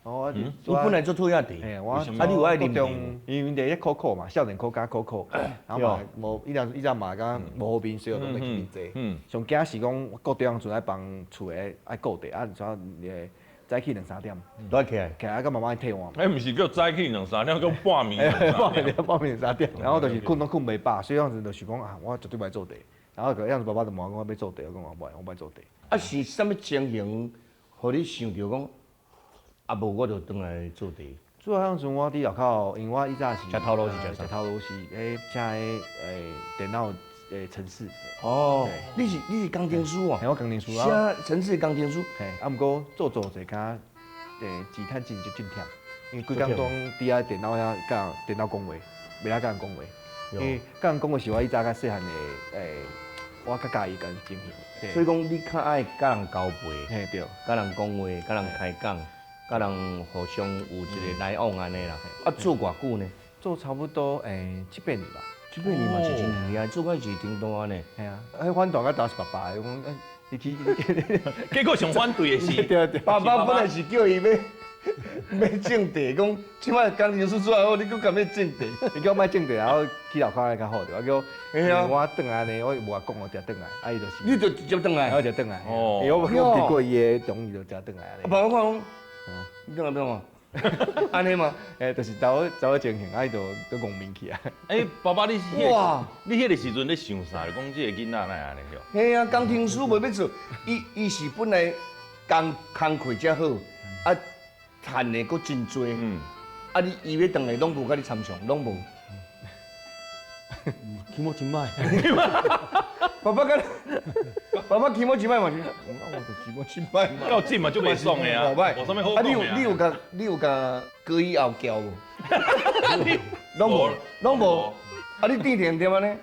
我你本來就討厭茶。嘿，我啊，你有愛啉茶？因為茶苦苦嘛，少年苦加苦苦，然後嘛無以前以前嘛敢無好面，所以攏袂去啉茶。上驚是講國中陣愛幫厝的愛顧茶，啊，怎早起兩三點，都愛起來，起來佮媽媽替換。欸，毋是叫早起兩三點，叫半暝。半暝半暝兩三點，然後就是睏攏睏袂飽，所以當陣就是講啊，我絕對袂做茶。然後個樣子爸爸就問我講欲做茶，我講我無愛，我無愛做茶。啊，是啥物情形，予你想著講，啊無我就轉來做茶？主要彼阵我伫楼口，因为我以前是食头路是食食头路是彼请彼电脑程式。哦，你是工程师哦？嘿，我工程师啊。写程式工程师。嘿，啊，毋过做做者敢钱趁真就真忝，因为规工拢伫遐电脑遐佮电脑讲话，袂晓佮人讲话。因为佮人讲话是我以前较细汉的我较佮意佮情形。所以讲你较爱佮人交陪，嘿对，佮人讲话，佮人开讲，佮人互相有一个来往按呢啦。啊，做偌久呢？做差不多七八年吧。七八年嘛是真厉害，做甲是挺大呢。嘿啊，彼反对较大是爸爸的，讲你去，结果上反对的是，对对，爸爸本来是叫伊欲种地，讲这摆工程师做好，你阁共欲种地？伊叫我莫种地，然后去楼跤较好，对，我叫，我转来呢，我无话讲，我直接转来，啊伊就是，你就直接转来，我直接转来，哦，我经过伊的同意就直接转来。爸爸讲，你转来欲创？按呢吗？就是走走情形，啊伊就都戆面去啊。爸爸，你哇，你彼个时阵咧想啥？讲这个囡仔哪会按呢？嘿啊，工程师袂欲做，伊是本来工工课才好，啊，趁的阁真济，啊你伊欲转来拢无共你参详，拢无。起码真歹。爸爸敢，爸爸起码真歹嘛是？我就起码真歹嘛。够真嘛就袂爽的啊。无啥物好讲的啊。你有共高以后交无？拢无，拢无。啊，你甜甜点按呢？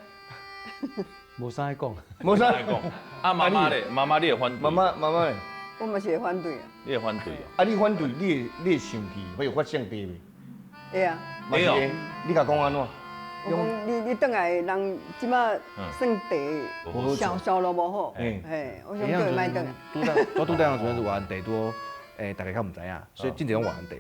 无啥爱讲。无啥爱讲。啊，妈妈咧，妈妈你会反对？妈妈，妈妈咧。我嘛是会反对啊。你会反对哦？啊，你反对，你会生气，会有发性地袂？会啊。会哦。你共讲按怎？我讲你转来人这马算地销销路无好，嘿，我想叫伊莫转来。我拄当时阵是越南地多，大家较毋知影，所以真济拢越南地。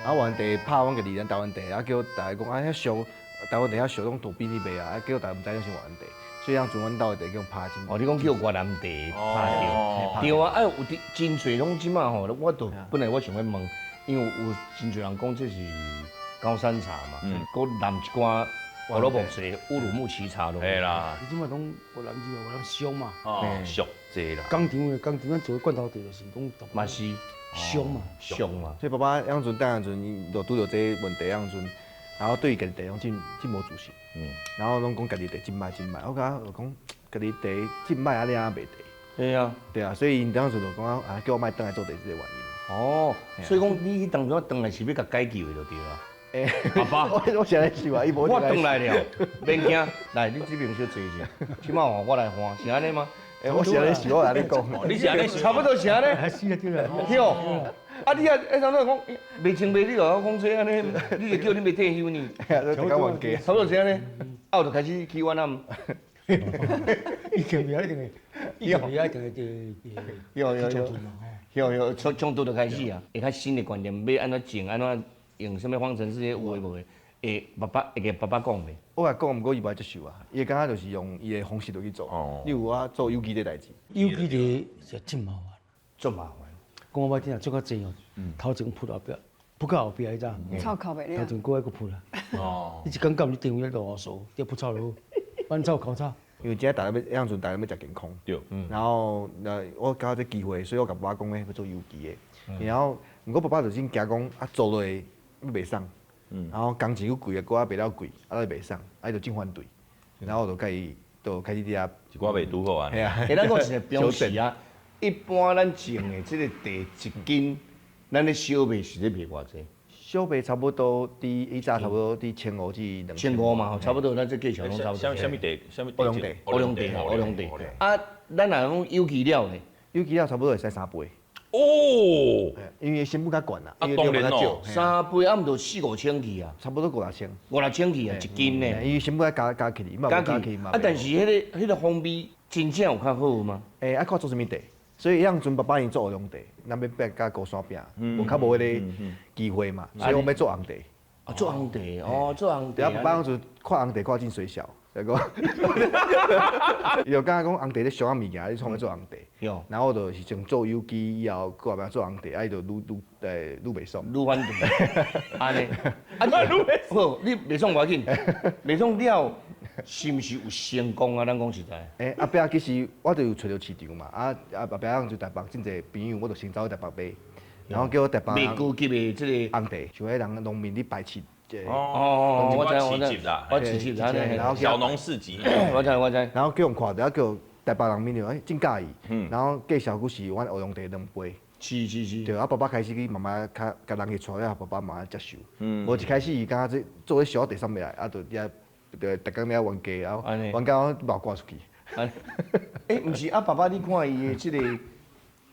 啊，越南地拍阮家己咱台湾地，啊叫大家讲啊遐俗，台湾地遐俗拢躲避你卖啊，啊叫大家毋知影是越南地，所以当阵阮兜的地叫拍真。哦，你讲叫越南地拍著？对啊，啊有伫真济拢这马吼，我都本来我想欲问，因为有真济人讲这是高山茶嘛，阁淋一寡。乌鲁木齐、乌鲁木齐茶咯。对啦。伊这马拢越南字越南俗嘛。哦，俗济啦。工厂的工厂，咱做罐头茶就是讲，嘛是俗嘛，俗嘛。所以爸爸当阵当阵，伊就拄著这个问题当阵，然后对家己地拢真真无自信。然后拢讲家己地真歹真歹，我感觉就讲家己地真歹啊，你啊卖地。对啊。对啊，所以𪜶当阵就讲啊，叫我莫转来做地这个原因。哦，所以讲你彼当阵转来是欲共解救的就对啊。爸爸，我是按呢想啊，伊无我转来了，免惊。来，你这边小坐一下，这马换我来换，是按呢吗？我是按呢想，我按呢讲。你是按呢想？差不多是按呢。是啊，对啦。对。啊，你啊，彼当阵讲袂清袂你哦，讲这按呢，你就叫你袂退休呢？差不多是按呢。啊，我就开始去越南。以前袂一定会，以前袂一定会有有有有冲冲突就开始啊，会较新的观念，欲按怎种，按怎。用啥物方程式，有的无的，会爸爸会共爸爸讲袂？我共伊讲，毋过伊无爱接受啊。伊会感觉就是用伊的方式落去做。哦。你有我做有机这代志。有机这是真麻烦，足麻烦。讲我歹听，做较济哦，头前扑后壁，扑到后壁彼阵。臭哭袂了。头前阁爱阁扑啦。哦。你一工到你定位啰嗦，就扑臭落，反臭口臭。因为这大家欲，彼阵大家欲食健康。对。然后，那我感觉这机会，所以我共爸爸讲咧，欲做有机的。然后，毋过爸爸就真惊讲啊，做落去。袂爽，然后工钱阁贵啊，阁啊卖了贵，啊，就袂爽，啊，伊就真反对，然后我就共伊，就开始伫遐一寡袂拄好啊。嘿啊，咱讲一个表示啊，一般咱种的这个地一斤，咱咧小卖是咧卖偌济？小卖差不多伫以前差不多伫1500至2000。 1500嘛吼，差不多，咱这价钱拢差不多。啥物地？啥物乌龙地？乌龙地，乌龙地。啊，咱若讲有机了呢？有机了差不多会使3倍。哦，因为成本较悬啦，啊，当然哦， 3倍啊，毋就4、5千去啊，差不多5、6千， 5、6千去啊，一斤呢。因为成本加加起，嘛加起嘛。啊，但是彼个风味真正有较好吗？啊，看做啥物地，所以彼阵爸爸𪜶做乌龙地，咱欲变佮高山拼，无较无彼个机会嘛，所以我欲做红茶。啊，做红茶哦，做红茶。啊，爸爸当阵看红茶看真水小。伊就感觉讲红茶咧俗仔物件，你创欲做红茶？然后就是从做有机以后，阁后壁做红茶，啊伊就愈愈愈袂爽，愈反对。按呢，啊你好，你袂爽无要紧，袂爽了，是毋是有成功啊？咱讲实在。后壁其实我就有揣著市场嘛，啊啊后壁就台北真济朋友，我就先走去台北买，然后叫台北卖高级的这个红茶，像彼人农民咧摆市。哦，我知我知，我市集，然后小农市集，我知我知。然后叫人看著，叫台北人面就哎真佮意，然后介绍阁是阮乌龙茶两杯。是是是。对，啊，爸爸开始去慢慢较共人去带了，爸爸慢慢接受。无一开始伊感觉这做彼小茶送袂来，啊，就遐就逐工咧冤家，然后冤家我嘛赶出去。欸，毋是啊，爸爸，你看伊的这个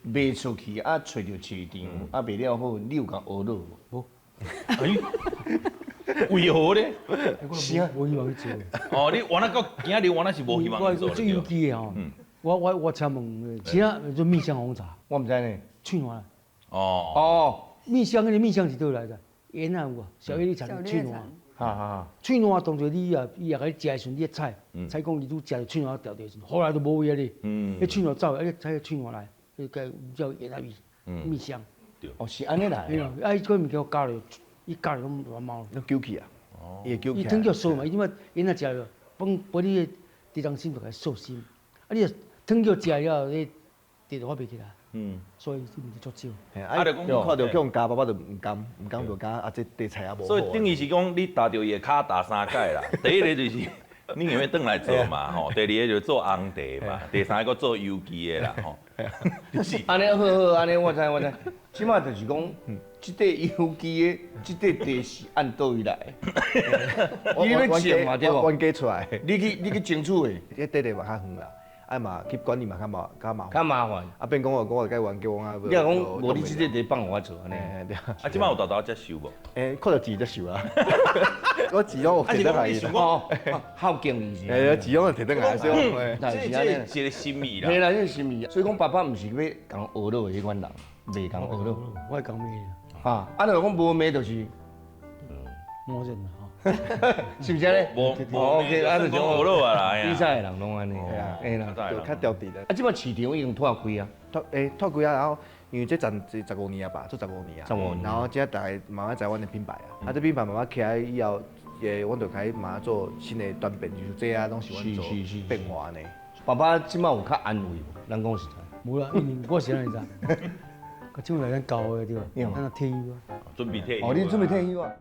卖出去啊，揣著市场啊，卖了好，你有共学落无？为何咧？是啊，无希望去做。哦，你原来到今仔日原来是无希望去做。我做有机的吼，我请问，其他做蜜香红茶，我毋知呢。喙烂。哦哦，蜜香那个蜜香是佗来的？盐啊有啊，小叶你尝喙烂。哈哈。喙烂当作你啊，伊也共你食的时阵，你采，采讲伊拄食著喙烂掉掉时阵，后来都无味啊咧。彼喙烂走，啊你采喙烂来，彼个叫盐仔味，蜜香。对。哦，是按呢来。啊，伊个物件加落，伊加落拢软毛。拢揪起啊。哦。伊会揪起。伊汤叫烧嘛，伊怎啊盐仔食落，帮帮你的地中心就共烧心。啊，你若汤叫食了，你地就发袂起来。所以这物足少。啊，就讲看著去予咬，爸爸就毋甘，毋甘就感觉啊，这茶菜也无好。所以等于是讲，你踏著伊的跤踏三摆啦。第一个就是你硬欲转来做嘛，吼。第二个就是做红茶嘛，第三个做有机的啦，吼。就是按呢好好，按呢我知我知。这马就是讲，这块有机的，这块茶是按佗位来？你欲种嘛对无？冤家出来。你去争取的，这地地嘛较远啦。啊嘛去管理嘛较麻较麻烦，较麻烦。啊变讲我讲我该冤家我啊。你若讲无你这个茶放予我做按呢？对啊。啊，这摆有沓沓接受无？欸，看著钱接受啊。我钱拢有提转来。哦，孝敬伊是。欸，钱拢有提转来，所以这是一个心意啦。嘿啦，这是心意。所以讲爸爸毋是欲共学落的彼款人，袂共学落。我会共骂。哈，啊，若讲无骂就是，无认啦。是毋是按呢？无无，OK，啊，就讲学落啊啦。比赛的人拢按呢，嘿啦，就较调直的。啊，这摆市场已经拓开啊，拓开啊，然后因为这十五年啊吧，做十五年啊，十五年。然后这大概慢慢知阮的品牌啊，啊，这品牌慢慢起来以后，阮就开始慢慢做新的转变，就是这啊，拢是阮做变化呢。爸爸这摆有较安慰无？咱讲实在。无啦，因为我是按呢知，佮将来咱教的对吧？咱退休啊。准备退休。哦，你准备退休啊？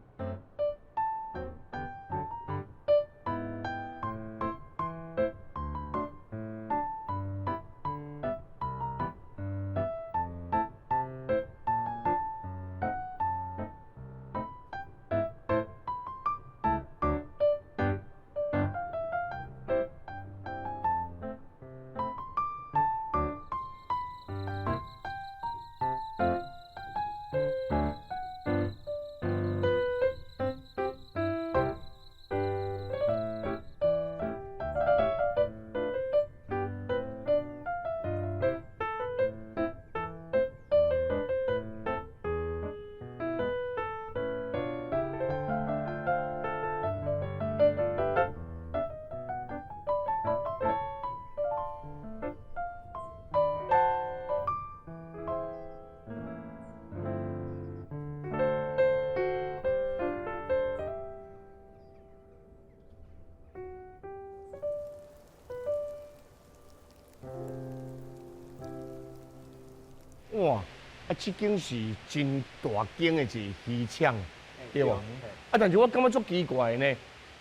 哇！啊，这间是真大间的一个鱼厂，对无？啊，但是我感觉足奇怪的呢。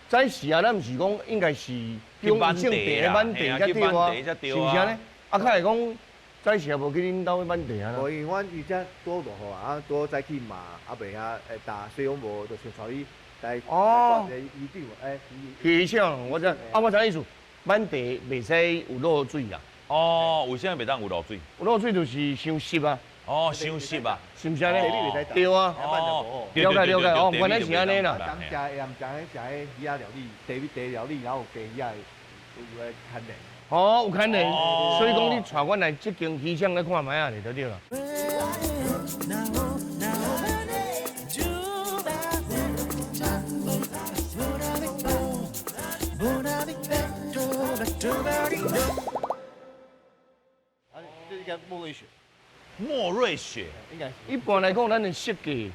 早时啊，咱毋是讲应该是中正茶的满地才对啊，是毋是按呢？啊，较会讲早时也无去恁兜满地啊。无，因为阮伊遮拄落雨啊，拄早起嘛，啊袂遐会焦，所以讲无就先带你来哦。鱼场，哎，鱼场，我知，啊，我知意思，满地袂使有落水啊。哦，为啥袂当有落水？有落水就是伤湿啊。哦，伤湿啊，是毋是按呢？对啊。哦，了解了解，哦，原来是按呢啦。讲食会含食彼食彼鱼仔料理，茶茶料理，然后有鸡鱼仔有个牵连。哦，有牵连，所以讲你带阮来这间鱼厂来看觅仔咧，就对啦。啊，这应该莫瑞雪。莫瑞雪，应该一般来讲，咱的设计，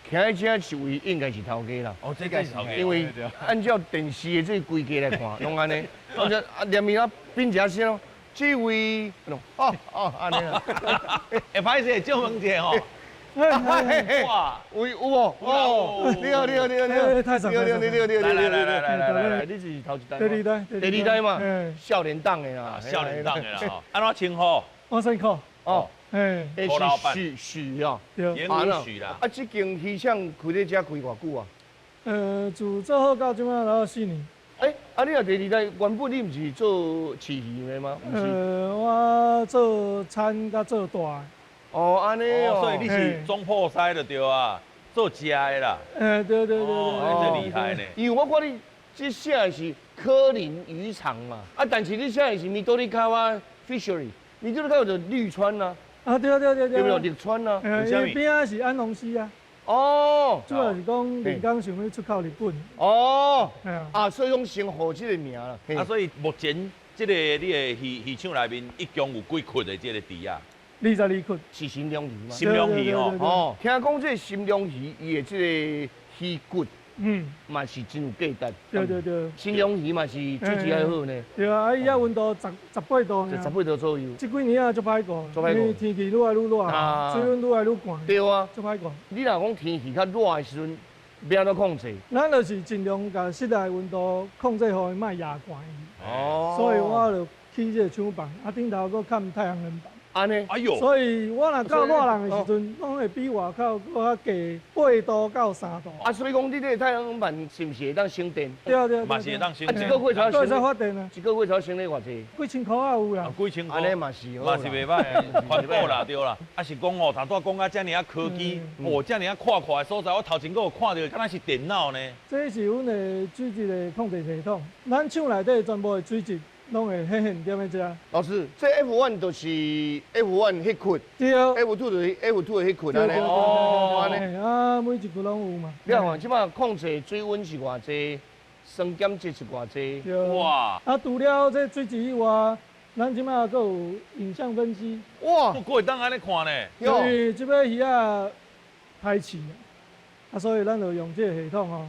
徛喺这是位应该是头家啦。哦，这个是头家。因为按照电视的这个规格来看，拢按呢。按照啊，连伊啊变一声咯，这位，哦哦，按呢啦。会歹势，借问一下吼，哇，有有哦，哦，你好，你好，你好，你好，太爽了，你好，你好，你好，来来来来来来，你是头一代，第二代，第二代嘛，少年党的啦，少年党的啦，按怎称呼？我姓柯。哦，哎，柯老板，许许哦，对，严武许啦。啊，这间鱼厂开咧遮开偌久啊？自做好到这摆了4年。欸，啊，你若第二代，原本你毋是做饲鱼的吗？我做餐佮做大的。哦，按呢哦，所以你是总铺师就对啊，做食的啦。对对对对，这厉害呢。因为我看你这写的是柯林渔场嘛，啊，但是你写的是緑川 fishery，緑川就绿川啊。啊，对对对对。对不对？绿川啊。因边仔是安农溪啊。哦，主要是讲连江想欲出口日本。哦，啊，所以讲先号这个名啦。啊，所以目前这个你的鱼场内面一共有几窟的这个池啊？ 22窟。是新龙鱼吗？新龙鱼哦。哦，听讲这个新龙鱼，伊的这个鱼骨，嘛是真有价值。对对对。新龙鱼嘛是水质还好呢。对啊，啊伊遐温度18度。18度左右。这几年啊，足歹过。足歹过。因为天气愈来愈热，水温愈来愈寒。对啊。足歹过。你若讲天气较热的时阵，欲按怎控制？咱就是尽量共室内温度控制，予伊莫亚寒。哦。所以我就起这个厂房，啊顶头阁崁太阳能板。按呢，哎呦！所以我若到热人的时阵，拢会比外口阁较低8度到3度。啊，所以讲你这个太阳能板是毋是会当省电？对对，嘛是会当省电。啊，一个月才会使发电啊！一个月才省咧偌济？几千箍仔有啦。几千箍。按呢嘛是，嘛是袂歹，环保啦，对啦。啊是讲哦，头拄仔讲啊，遮尔啊科技，哦，遮尔啊阔阔的所在，我头前阁有看著，敢若是电脑呢。这是阮的水质的控制系统，咱厂内底全部的水质。拢会显现踮咧遮。老师，这 F1 就是 F1 彼窟，对，F2 就是 F2 的彼窟，按呢。哦，按呢。啊，每一窟拢有嘛。你看，这摆控制水温是偌济，酸碱值是偌济。哇！啊，除了这水质以外，咱这摆阁有影像分析。哇！阁会当按呢看呢？因为这摆鱼仔排气，啊，所以咱就用这个系统哦。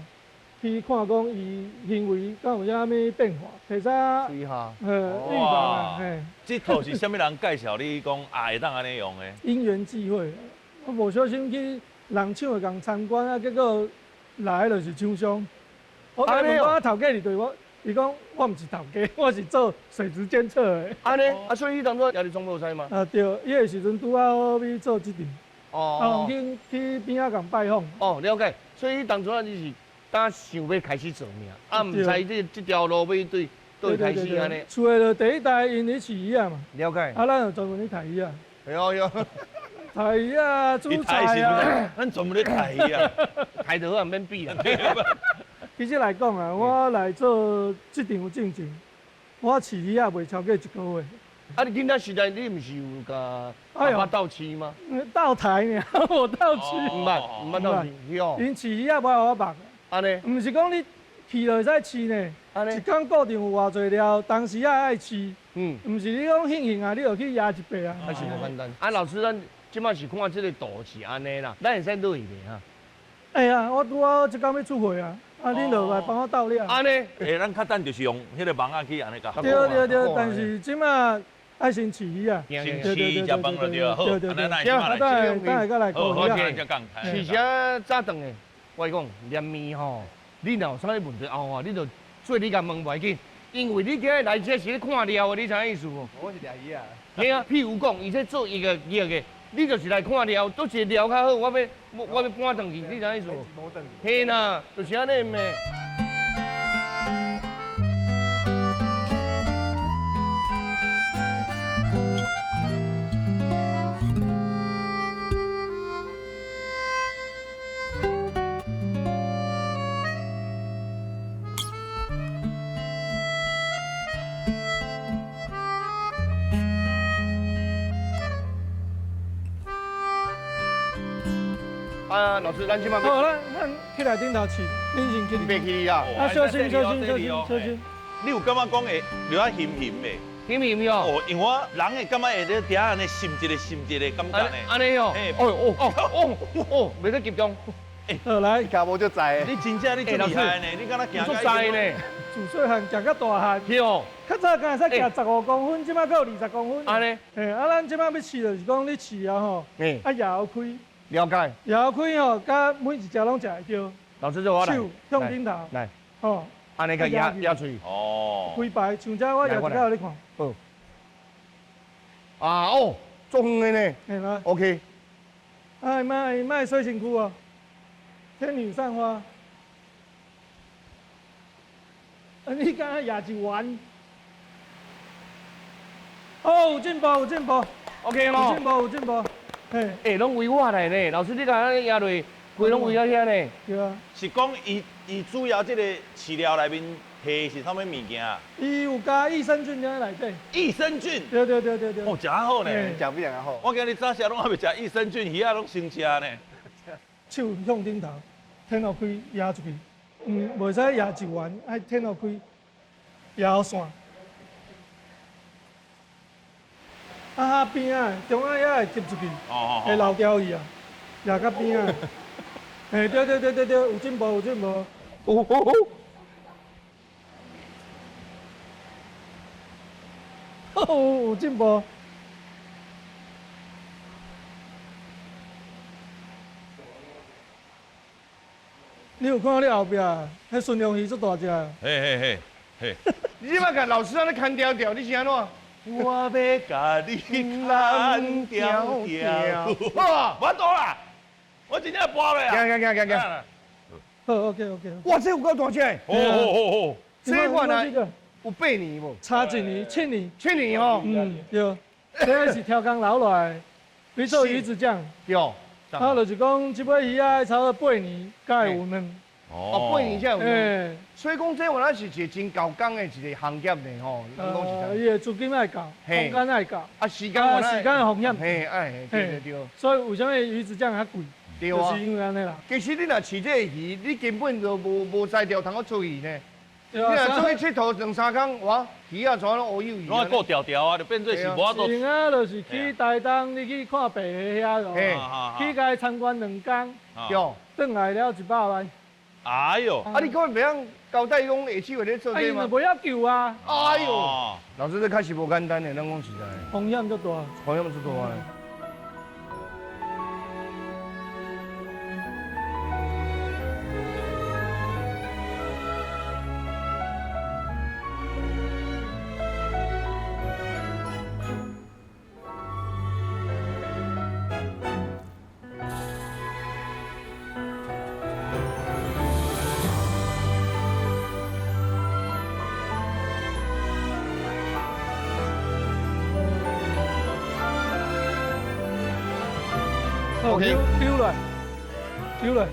去看讲伊行为敢有啥物变化，或者预防啊，嘿。这套是啥物人介绍你讲啊会当按呢用的？因缘际会，我无小心去人厂的共参观啊，结果来的就是厂商。我共伊问讲头家是对我，伊讲我毋是头家，我是做水质监测的。按呢，啊，所以你当初也是总铺师吗？啊对，伊个时阵拄好欲做这场。哦。啊，去边仔共拜访。哦，了解。所以当初啊，你是。当想欲开始做命，啊，毋知这条路欲对对开始按呢。厝的就第一代𪜶咧饲鱼仔嘛。了解。啊，咱就专门咧刣鱼仔。对对。刣鱼仔，煮菜啊。咱专门咧刣鱼仔，刣就好，毋免比啦。其实来讲啊，我来做这场进前，我饲鱼仔袂超过1个月。啊，你囡仔时代你毋是有共爸爸斗饲吗？斗刣尔，无斗饲。毋捌，毋捌斗饲。𪜶饲鱼仔无予我目。按呢，毋是讲你饲就会使饲呢，一工固定有偌济料，当时仔爱饲，毋是你讲兴兴啊，你就去野一百啊。啊是无简单。啊，老师，咱这摆是看这个图是按呢啦，咱会使落去袂哈？会啊，我拄好这工欲出货啊，啊，恁就来帮我斗掠。按呢？欸，咱较等就是用彼个网仔去按呢共。对对对，但是这摆爱先饲鱼啊，先饲食饭就对了。好，按呢咱来，等下再来顾鱼啊。饲啥早顿的？我讲连面吼，你若有啥物问题后啊，你就做你共问袂要紧，因为你今日来这是咧看料的，你知影意思无？我是掠鱼仔。嘿啊，譬如讲，伊这做一个业的，你就是来看料，佗一个料较好，我欲搬转去，你知影意思无？嘿啦，就是按呢嘛。啊，老师，咱这摆。好，咱起来顶头试，恁先去。袂去啦。啊，小心，小心，小心，小心。你有感觉讲会留啊咸咸的？咸咸哟。哦，因为我人会感觉会咧伫遐按呢擤一个擤一个感觉呢。按呢哦。哦哦哦哦哦，袂得集中。好来，脚步就在。你真正你真厉害呢，你敢若行足在呢。自细汉食到大汉。对哦。较早敢会使行15公分，这摆阁有20公分。按呢。嘿，啊，咱这摆欲试就是讲你试啊吼，啊，也好开。了解。舀开吼，佮每一隻攏食會著。老師，這我來。手向頂頭。來。吼。按呢共壓壓喙。哦。規排像這我舀一個予你看。好。啊哦，足遠的呢。嘿啦。 OK。哎，莫莫洗身軀哦。天女散花。啊，你敢若舀一丸？哦，有進步，有進步。 OK 咯。有進步，有進步。嘿。欸，攏圍我來呢，老師，你共按呢舀落，規攏圍到遐呢。對啊。是講伊伊主要這個飼料內面下是啥物物件？伊有加益生菌在內底。益生菌。對對對對對。哦，食好呢，食比人好。我今日早時攏還袂食益生菌，魚仔攏先食呢。手向頂頭，天予開，壓出去。嗯，袂使壓一丸，愛天予開，壓線。啊，邊仔中間遐會貼出去，會漏掉去啊，壓到邊仔。嘿，對對對對對，有進步有進步。哦哦哦。有進步。你有看到你後壁，彼鱘龍魚足大隻。嘿嘿嘿嘿。你這擺共老師按呢牽條條，你是按怎？我欲共你牽條條。哇，無法度啦！我真正跋落啊！行行行行行。好，OK OK。哇，這有夠大隻！哦哦哦哦，這款啊，有8年無？差1年，7年。7年吼。嗯，對。這個是調工留落來，你做魚子醬。對。啊，就是講這尾魚仔差不多8年才會有卵。哦，8年才有卵。所以講這原來是一個真厚工的一個行業呢，吼。伊的資金愛夠，空間愛夠。啊，時間時間的風險。嘿，愛，對對對。所以為啥物魚子醬較貴？對啊。就是因為按呢啦。其實你若飼這個魚，你根本就無材料通好出去呢。對啊。你若出去𨑨迌兩三工，哇，魚仔全攏烏有去。攏愛顧條條啊，就變做是無法度。是啊，就是去台東，你去看白魚遐咯，去共伊參觀2工，對，轉來了100萬。哎呦！啊，你講袂曉交代講下手會咧做這嗎？伊嘛袂曉救啊！哎呦，老師這確實無簡單的，咱講實在。風險足大。風險足大的。丟來，丟來，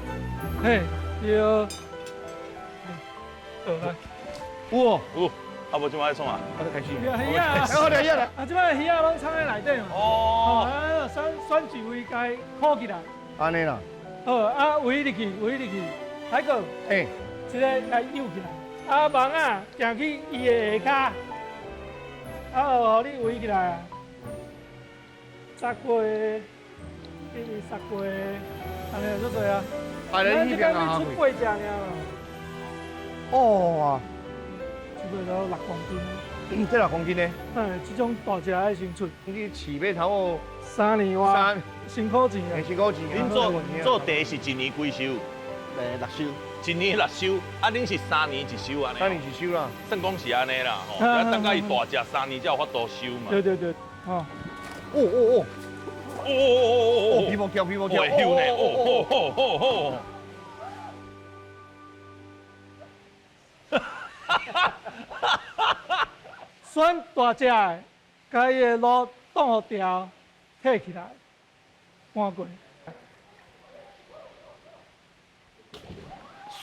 嘿，對，好來，有有，啊無這擺創啊？我開始。魚仔，好來來。啊，這擺魚仔攏藏在內底嘛。哦。啊，選選一位共伊箍起來。按呢啦。好，啊，圍入去，圍入去，還閣，嘿，這個共伊扭起來，啊，網仔行去伊的下跤，啊，予你圍起來啊，十過。一十過，按呢足濟啊！咱這擺出8隻爾。哦，這個都6公斤。這6公斤呢？哎，這種大隻愛先出。你飼欲頭哦， 3年外，辛苦錢啊！辛苦錢。恁做茶是一年幾收？6收。一年6收，啊，恁是3年1收按呢？3年1收啦。算講是按呢啦，吼，啊，等到伊大隻3年才有法度收嘛。對對對，哦。哦哦哦。哦哦哦哦！皮毛跳，皮毛跳，会休呢！哦哦哦哦哦！选大只的，共伊的路挡予牢，提起来，搬过。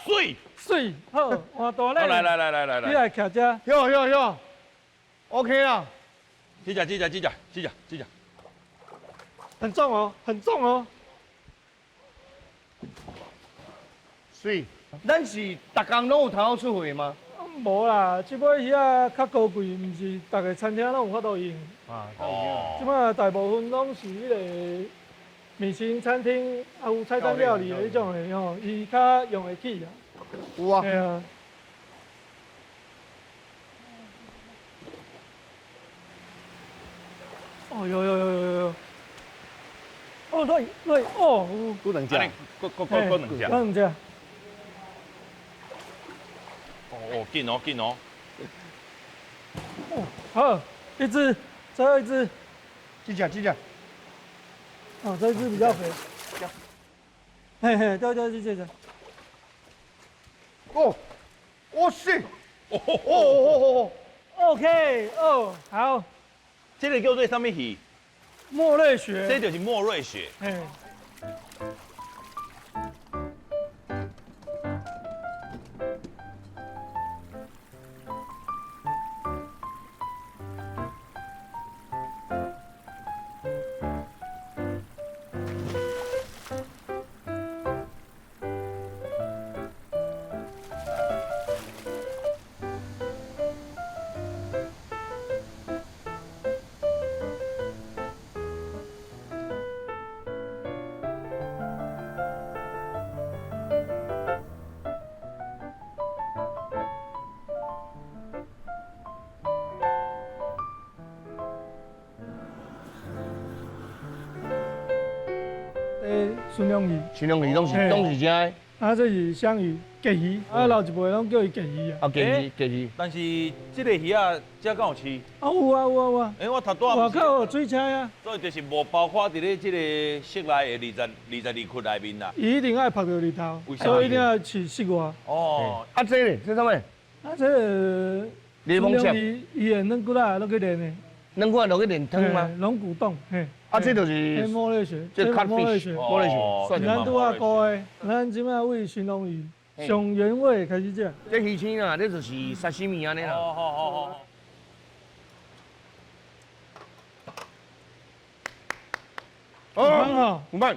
水水，好，换大咧。来来来来来来，你来徛遮。哟哟哟，OK 啦。这只这只这只这只这只。很重哦，很重哦。水，咱是逐工攏有通好出货吗？无啦，这尾鱼仔较高贵，毋是逐个餐厅攏有法度用。啊，哦。这摆大部分攏是彼个米其林餐厅，啊有菜单料理的彼种的吼，伊较用会起啊。有啊。嘿啊。哦，有有有有有。哦，哦，对对哦，阁两只，阁阁阁阁两只，阁两只。哦哦，紧哦紧哦。哦，好，一只，最后一只，这只这只。哦，这只比较肥。嘿嘿，对对对，这只。哦，哇塞！哦哦哦哦，OK，哦，好。这个叫做啥物鱼？莫瑞雪。这就是莫瑞雪。嘿。鱘龙鱼，鱘龙鱼拢是拢是这个。啊，这是香鱼、鲫鱼，啊，老一辈拢叫伊鲫鱼啊。啊，鲫鱼，鲫鱼。但是这个鱼仔，这敢有饲？啊，有啊，有啊，有啊。欸，我头拄仔外口有水车啊。所以就是无包括伫咧这个室内的22区内面啦。伊一定爱曝著日头，所以一定爱饲室外。哦。啊，这咧，这啥物？啊，这个柠檬汁。伊会软骨仔落去炼的。软骨仔落去炼汤吗？龙骨冻，嘿。啊，这就是莫瑞雪，这莫瑞雪，莫瑞雪。咱拄仔顾的，咱这摆为鱘龙鱼上原味开始食。这鱼生啊，这就是沙西米按呢啦。好好好。有芳吼，有芳，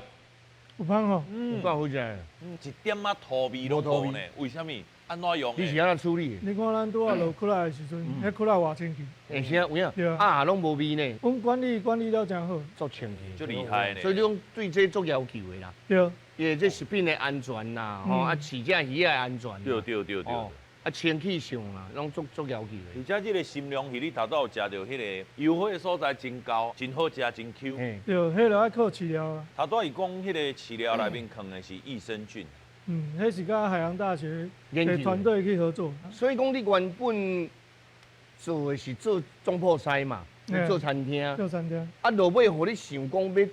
有芳吼，有够好食。一点仔土味拢无呢？为啥物？按怎用？你是按怎处理？你看咱拄仔落窟仔的时阵，彼窟仔偌清气。会啥有影？对啊，拢无味呢。阮管理管理了真好，足清气，足厉害呢。所以你讲对这足要求的啦。对。因为这食品的安全啦，吼啊，饲这鱼仔的安全。对对对对。啊，清气上啦，拢足足要求的。而且这个鱘龙鱼，你头拄有食著彼个油火所在真高，真好食，真 Q。对，彼个爱靠饲料啊。头拄伊讲彼个饲料内面放的是益生菌。嗯，彼是佮海洋大学的团队去合作。所以讲，你原本做的是做总铺师嘛，做餐厅。做餐厅。啊，落尾予你想讲欲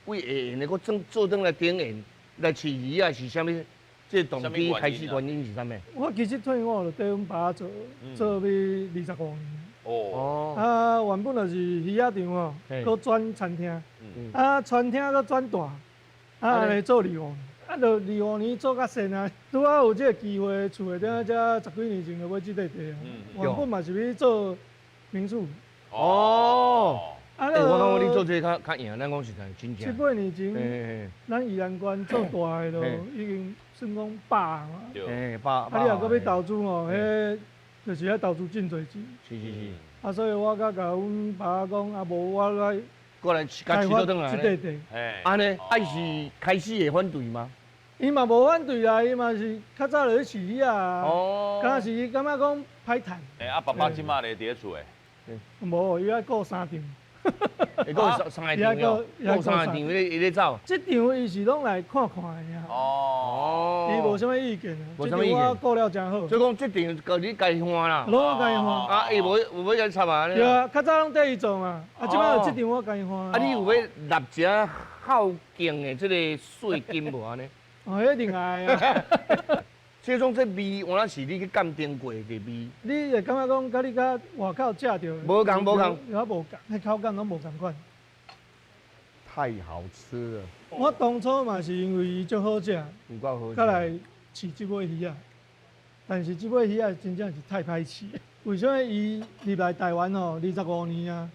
为下缘的，阁转做转来顶缘来饲鱼啊，是啥物？这个动机开始原因是啥物？我其实退伍就缀阮爸做，做欲25年。哦。啊，原本就是鱼仔场哦，阁转餐厅。啊，餐厅阁转大，啊，按呢做25年。啊，就25年做甲跣啊，拄仔有这个机会，厝内顶才10几年前就买这块地啊。原本嘛是欲做民宿。哦。啊，我感觉你做这个较较赢，咱讲实在真正。7、8年前，咱宜兰县做大的就已经算讲百嘛。对。百。啊，你若阁欲投资吼，彼就是爱投资真济钱。是是是。啊，所以我才共阮爸讲，啊，无我来过来共饲倒转来。这块地。按呢，啊，伊是开始会反对吗？伊嘛无反对啦，伊嘛是较早就咧饲鱼仔啊。哦。敢若是伊感觉讲歹趁。欸，啊，爸爸这摆咧伫咧厝的。无，伊爱顾三场。会顾三个场哦，顾三个场，伊咧走。这场伊是拢来看看的尔。哦。伊无啥物意见啊。无啥物意见。我顾了真好。所以讲这场阁你家己换啦。拢我家己换。啊，伊无有欲共插啊？对啊，较早拢缀伊做嘛，啊，这摆这场我家己换。啊，你有欲纳一下孝敬的这个税金无按呢？哦，彼另外啊。这种这味，原来是你去鉴定过的味。你会感觉讲，佮你佮外口食著，无仝无仝，也无仝，彼口感拢无仝款。太好吃了。我当初嘛是因为伊足好食，有够好食，才来饲这尾鱼仔。但是这尾鱼仔真正是太歹饲。为啥物伊入来台湾吼25年啊？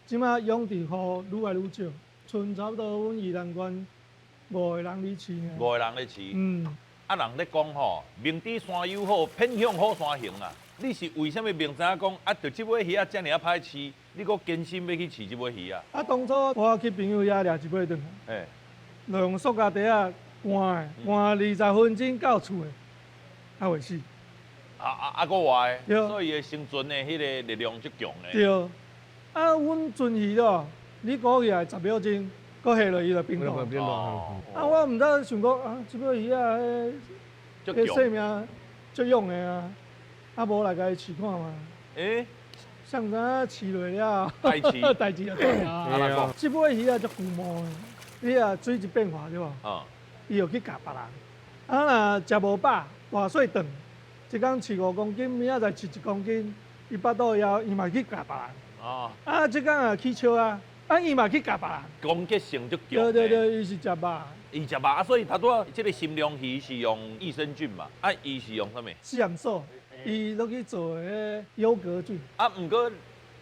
这摆养殖户愈来愈少，賰差不多阮宜兰县5个人咧饲。5个人咧饲。嗯。啊，人咧讲吼，明知山有虎，偏向虎山行啊！你是为啥物明知影讲啊？就这尾鱼仔遮尔仔歹饲，你阁坚心欲去饲这尾鱼仔？啊，当初我去朋友遐掠一尾转来，就用塑胶袋仔关的，关20分钟到厝的，还袂死。啊，阁活的，所以伊的生存的彼个力量足强的。对。啊，阮鱒鱼咯，你估起来10秒钟，閣下落伊就冰凍。啊，我毋知想講啊，這尾魚仔，彼彼性命足勇的啊，啊無來共伊試看嘛。欸，啥毋知影試落了，代誌代誌就對啊。這尾魚仔足龜毛的，你若水一變化對無？伊又去咬別人。啊，若食無飽，大細頓，一工飼5公斤，明仔載飼1公斤，伊腹肚枵，伊嘛去咬別人。哦。啊，這工也起笑啊，啊，伊嘛去咬別人。攻擊性足強。對對對，伊是食肉。伊食肉啊，所以頭拄仔這個新龍魚是用益生菌嘛，啊，伊是用啥物？四鹽素，伊落去做彼个優格菌。啊，毋過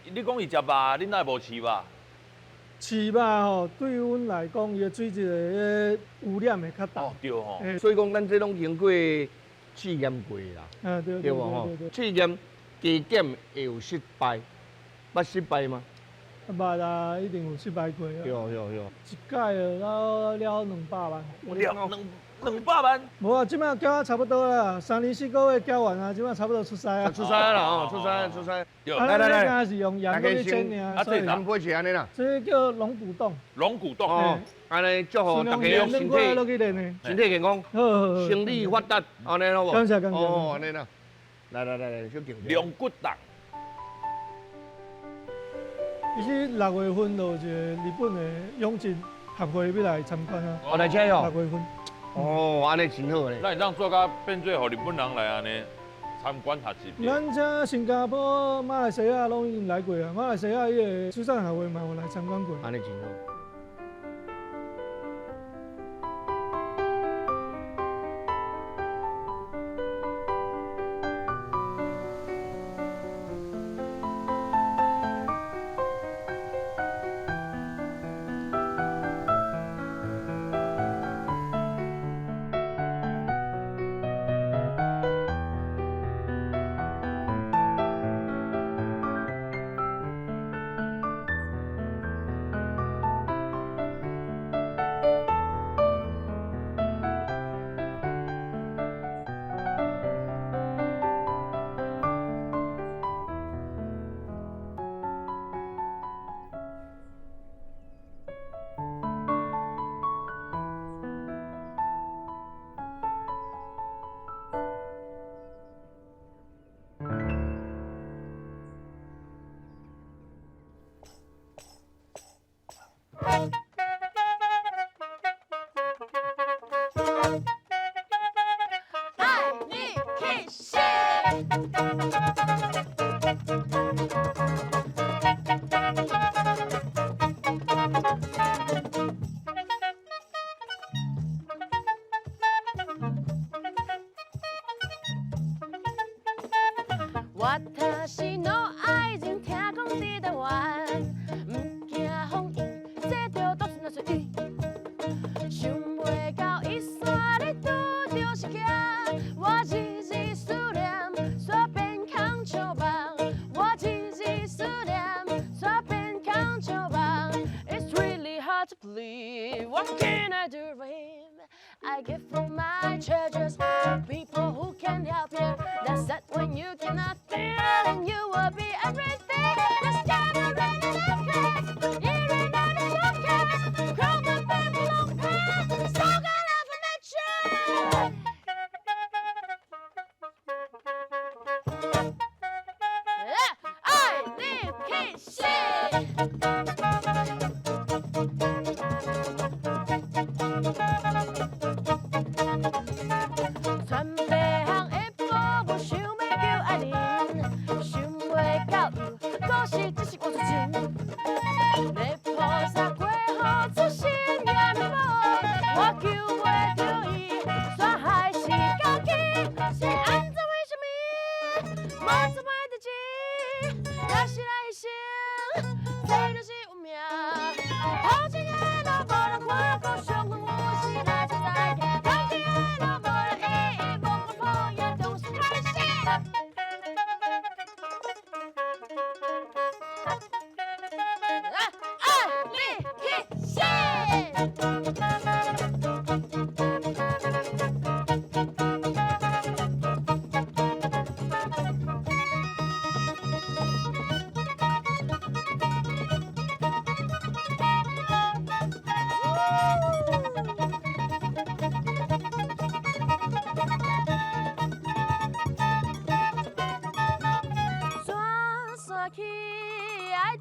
你講伊食肉，恁哪會無飼肉？飼肉吼，對阮來講，伊的水質的污染會較大。哦，對吼。所以講，咱這攏經過試驗過啦。啊，對對對對。試驗加減會有失敗，捌失敗嗎？捌啊，一定有失敗過啊。對對對。一擺了了200萬。了兩百萬？無啊，這擺繳啊差不多啦，3年4個月繳完啊，這擺差不多出師啊。出師啦哦，出師出師。來來來，是用鹽去煎爾。啊，這南杯是按呢啦。這叫龍骨凍。龍骨凍。哦，按呢祝福大家身體身體健康，生理發達，按呢好無？感謝感謝。哦，按呢啦。來來來來，小敬。龍骨凍。其實6月份就有一個日本的養殖協會欲來參觀啊。哦，來這哦。6月份。哦，按呢真好咧。那你當做甲變做予日本人來按呢參觀學習？咱這新加坡、馬來西亞攏已經來過啊，馬來西亞彼個水產協會嘛有來參觀過。按呢真好。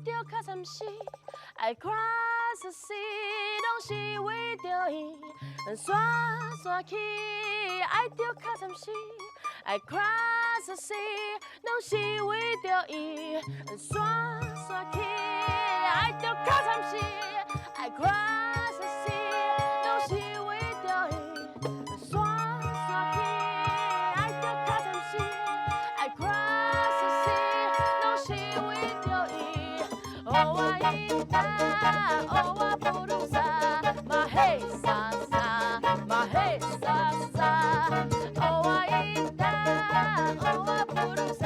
著較慘死，愛看煞死，攏是為著伊。煞煞去，愛著較慘死，愛看煞死，攏是為著伊。煞煞去，愛著較慘死，愛看煞死，攏是為著伊。煞煞去，愛著較慘死，愛看煞死，攏是為著伊。哦我伊達，哦我布魯薩，嘛嘿沙沙，嘛嘿沙沙。哦我伊達，哦我布魯薩，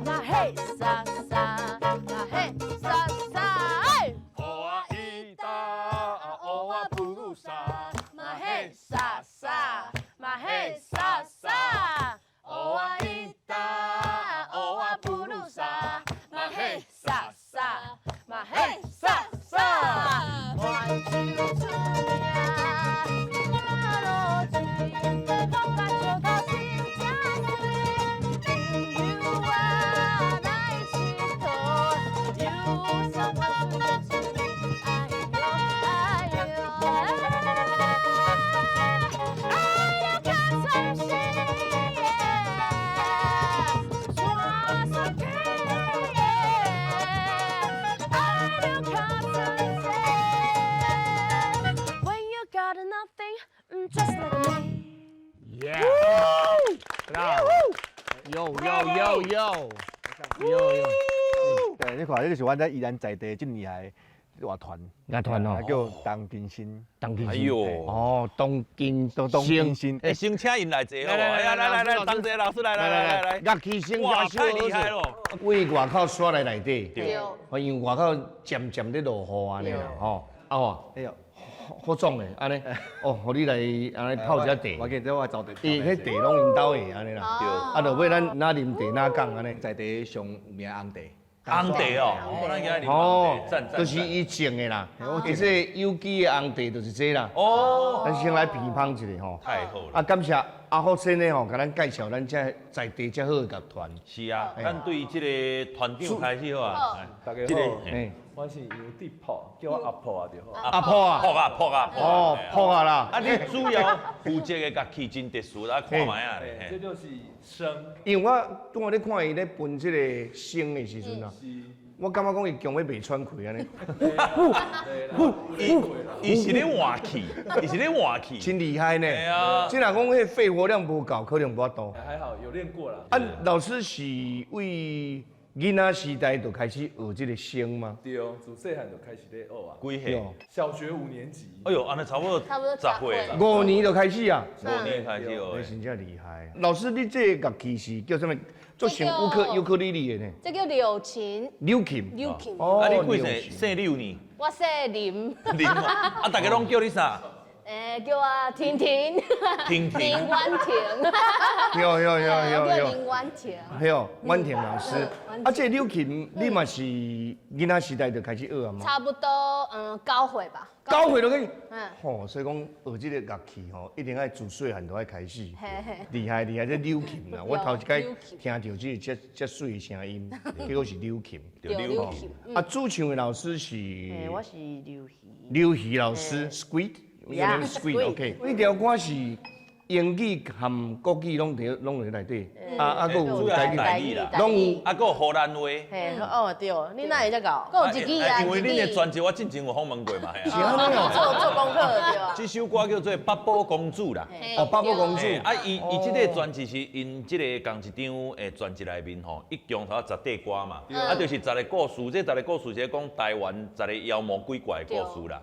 嘛嘿沙沙，嘛嘿沙沙。哦我伊達，哦我布魯薩，嘛嘿沙沙，嘛嘿沙沙。哦我伊達，哦我布魯薩，嘛嘿沙沙，嘛嘿沙沙。挽手出名，落水，哭甲石頭真正水。朋友啊，來𨑨迌，遊山玩水，哎喲哎喲，愛著較慘死，煞煞去，愛著較慘死。When you got nothing, just like me. Yeah！ Yo yo yo yo yo yo！對，你看，這個是阮在宜蘭在地真厲害的樂團，樂團哦，叫東金星。東金星。哎呦，哦，東金東金星。哎，先請𪜶來坐好無？哎呀，來來來，當這老師來來來來來，樂器先哇，太厲害咯！為外口沙來內底，對，因為外口漸漸咧落雨按呢啦，吼，啊吼，哎呦，好壯的，按呢，哦，予你來按呢泡一下茶。我記得我走茶。伊彼茶攏𪜶兜的按呢啦，對，啊，落尾咱哪啉茶哪講按呢。在地上有名紅茶。紅茶哦，哦，就是伊種的啦，伊這有機的紅茶就是這啦。哦，咱先來品芳一下吼。太好了。啊，感謝阿福先生吼，共咱介紹咱這在地這好的樂團。是啊，咱對這個團長開始好啊。大家好，我是楊德璞，叫我阿璞啊就好。阿璞啊，璞啊璞啊，哦，璞啊啦。啊，你主要負責的樂器真特殊，來看覓啊。這就是笙。因為我拄仔咧看伊咧分這個笙的時陣啊，我感覺講伊強欲袂喘氣按呢。伊是咧換氣，伊是咧換氣，真厲害呢。對啊。這若講彼肺活量無夠，可能無法度。還好有練過啦。啊，老師是為囡仔時代就開始學這個笙嗎？對，自細漢就開始咧學啊。幾歲？小學5年級。哎呦，按呢差不多10歲。5年就開始啊？ 5年開始學。真正厲害。老師，你這個樂器是叫啥物？做像烏克麗麗的呢？這叫柳琴。柳琴。柳琴。哦，啊，你貴姓？姓柳呢？我姓林。林啊，大家攏叫你啥？叫我婷婷。婷婷。林婉婷。有有有有有。林婉婷。對，婉婷老師。啊，這柳琴你嘛是囡仔時代就開始學啊嗎？差不多，9歲吧。9歲就開始。吼，所以講學這個樂器吼，一定愛自細漢就愛開始。厲害厲害，這柳琴啦，我頭一擺聽著這個這媠的聲音，結果是柳琴。柳琴。啊，主唱的老師是？我是劉瑜。劉瑜老師，Squid。Squid OK。這條歌是英語含國語攏佇攏佇內底，啊，閣有台語啦，攏有，啊，閣有荷蘭話。嘿，哦對，你哪會遮𠢕？閣有一句啊，因為恁的專輯我進前有訪問過嘛，是按呢哦。做功課對啊。這首歌叫做《八寶公主》啦。哦，八寶公主。啊，伊這個專輯是𪜶這個仝一張的專輯內面吼，一共頭10塊歌嘛，啊，就是10个故事，這10个故事是講台灣10个妖魔鬼怪的故事啦。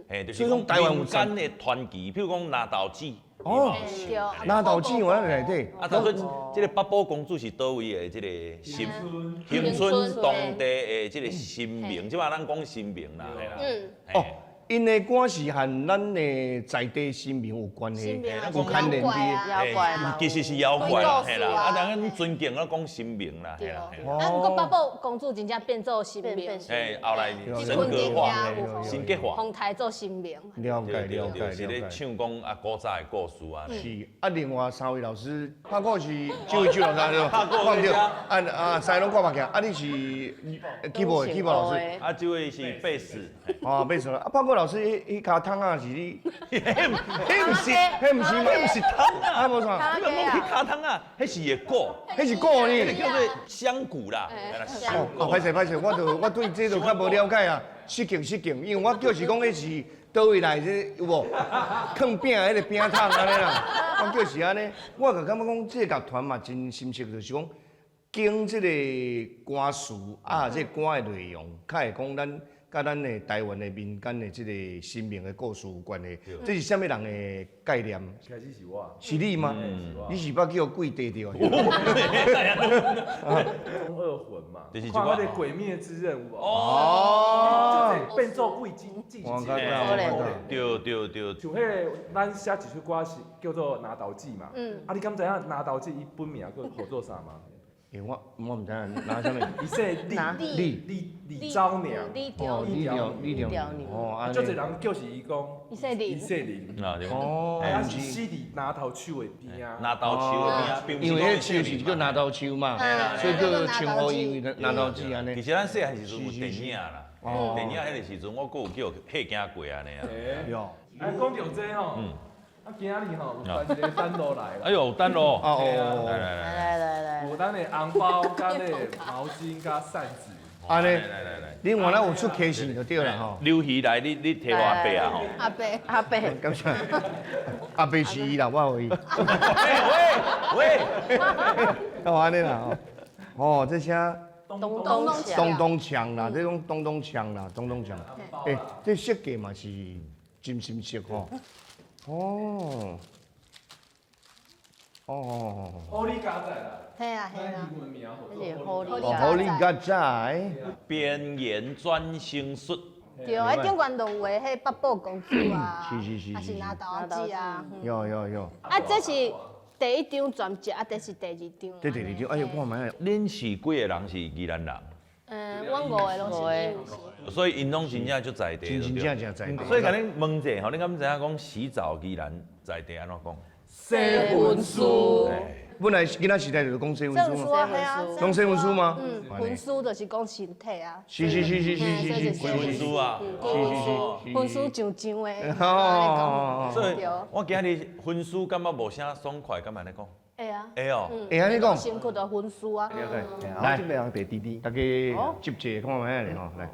嘿，就是講民間的傳奇，比如講拿豆子。哦，拿豆子我內底。啊，他說這個八寶公主是佗位的這個神，恆春當地的這個神明，這擺咱講神明啦，嘿啦。哦， 𪜶的歌是和咱的在地神明有关系，有牵连的。妖怪嘛，其实是妖怪啦，嘿啦，啊，但咱尊敬咱讲神明啦，嘿啦。啊，毋过百宝公主真正变做神明。嘿，后来神格化，神格化。丰台做神明。了解了解。是咧唱讲啊古早的故事啊。是啊，另外三位老师，拍鼓是周一周老师，对对。啊啊，三个拢挂目镜，啊，你是 keyboard 老师。啊，这位是贝斯。哦，贝斯啊，拍鼓老师，彼彼跤桶仔是你？彼毋是，彼毋是，彼毋是桶仔。啊，无错。你讲彼跤桶仔，彼是个鼓，彼是鼓呢？彼个叫做香鼓啦。哦，歹势歹势，我就我对这就较无了解啊，失敬失敬，因为我就是讲彼是佗位来这有无？囥饼彼个饼桶按呢啦，我就是按呢。我就感觉讲这个乐团嘛真深色，就是讲经这个歌词啊，这个歌的内容，较会讲咱。佮咱的台湾的民间的这个神明的故事有关系，这是啥物人的概念？开始是我。是你吗？你是捌叫鬼地著？中二魂嘛，就是看那个《鬼灭之刃》有无？哦，变做鬼精进对对对。像彼个咱写一首歌是叫做《拿刀记》嘛。啊，你敢知影拿刀记伊本名叫号做啥吗？欸，我毋知影拿啥物？伊姓李李李李昭娘。哦，李昭李昭娘。哦，足济人叫是伊讲。伊姓李。伊姓李。哦。啊，是死伫拿头树的边仔。拿头树的边仔，因为彼树是叫拿头树嘛，所以叫称呼伊为拿头子按呢。其实咱细汉时阵有电影啦，电影彼个时阵我阁有叫戏惊过按呢啊。有。哎，讲著这吼。啊，今仔日吼有传一个单路来啦。哎呦，单路。哦。来来来来来来。有咱的红包、佮那个毛巾、佮扇子。按呢。来来来。你原来有出客信就对啦吼。刘鱼来，你提予阿伯啊吼。阿伯。阿伯。感谢。阿伯是伊啦，我予伊。喂喂喂。哦，按呢啦吼。哦，这啥？咚咚咚咚锵啦，这种咚咚锵啦，咚咚锵。欸，这设计嘛是真深色吼。哦，哦，好哩佳哉啦，嘿啊嘿啊，哦，好哩佳哉，边缘转身术，对，彼顶悬就有的彼百宝公主啊，是是是，还是拿刀子啊，有有有。啊，这是第一张专辑，啊，这是第二张。这第二张，哎呦，看觅。恁是几个人是宜兰人？嗯，阮五个拢是。所以𪜶拢真正足在地，真真正正在地。所以共恁问者吼，恁敢知影讲洗澡宜兰在地按怎讲？洗文书。本来囡仔时代就是讲洗文书嘛，讲洗文书吗？嗯，文书就是讲身体啊。是是是是是是是，文书啊，是是是，文书上上的。哦，所以我今日分书感觉无啥爽快，敢按呢讲？会啊，会哦，会按呢讲。身躯就分书啊。来，这边人弟弟，大家接一下看觅咧吼，来。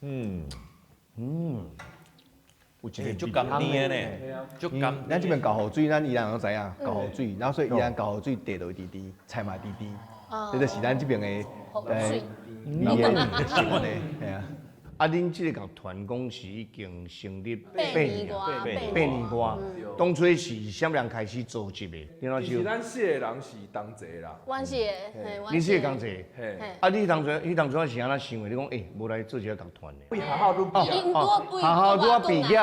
嗯嗯，有一个足甘甜的呢，足甘。咱这边搞雨水，咱宜兰人拢知影搞雨水，然后所以宜兰搞雨水地就会甜甜，菜嘛甜甜，这就是咱这边的水，味的习惯的，嘿啊。啊，恁这个乐团讲是已经成立八年外，八年外。当初是啥物人开始组织的？其实咱四个人是同齐啦。阮四个，恁四个同齐。啊，你当初，你当初是按怎想的？你讲，欸，无来做一个乐团的。为学校拄毕业。学校拄仔毕业。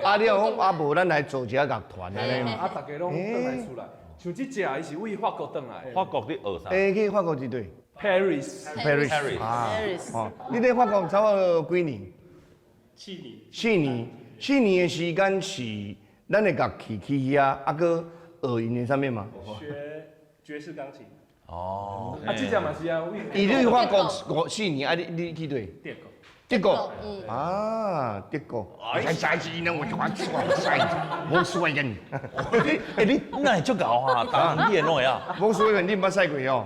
啊，你又讲啊，无咱来做一个乐团按呢。啊，大家拢转来厝内。像这只，伊是为法国转来。法国伫学啥？欸，去法国伫佗？ Paris。 Paris。啊。哦，你伫法国差不多几年？四年。四年，四年的时间是咱的乐器去遐，啊，阁学𪜶的啥物吗？学爵士钢琴。哦。啊，这只嘛是啊。伊去法国五四年，啊，你去佗？德国。德国。啊，德国。哎，啥子呢？我我我无输人。欸，你哪会足𠢕啊？当你会拢会晓。无输人，你毋捌赛过哦。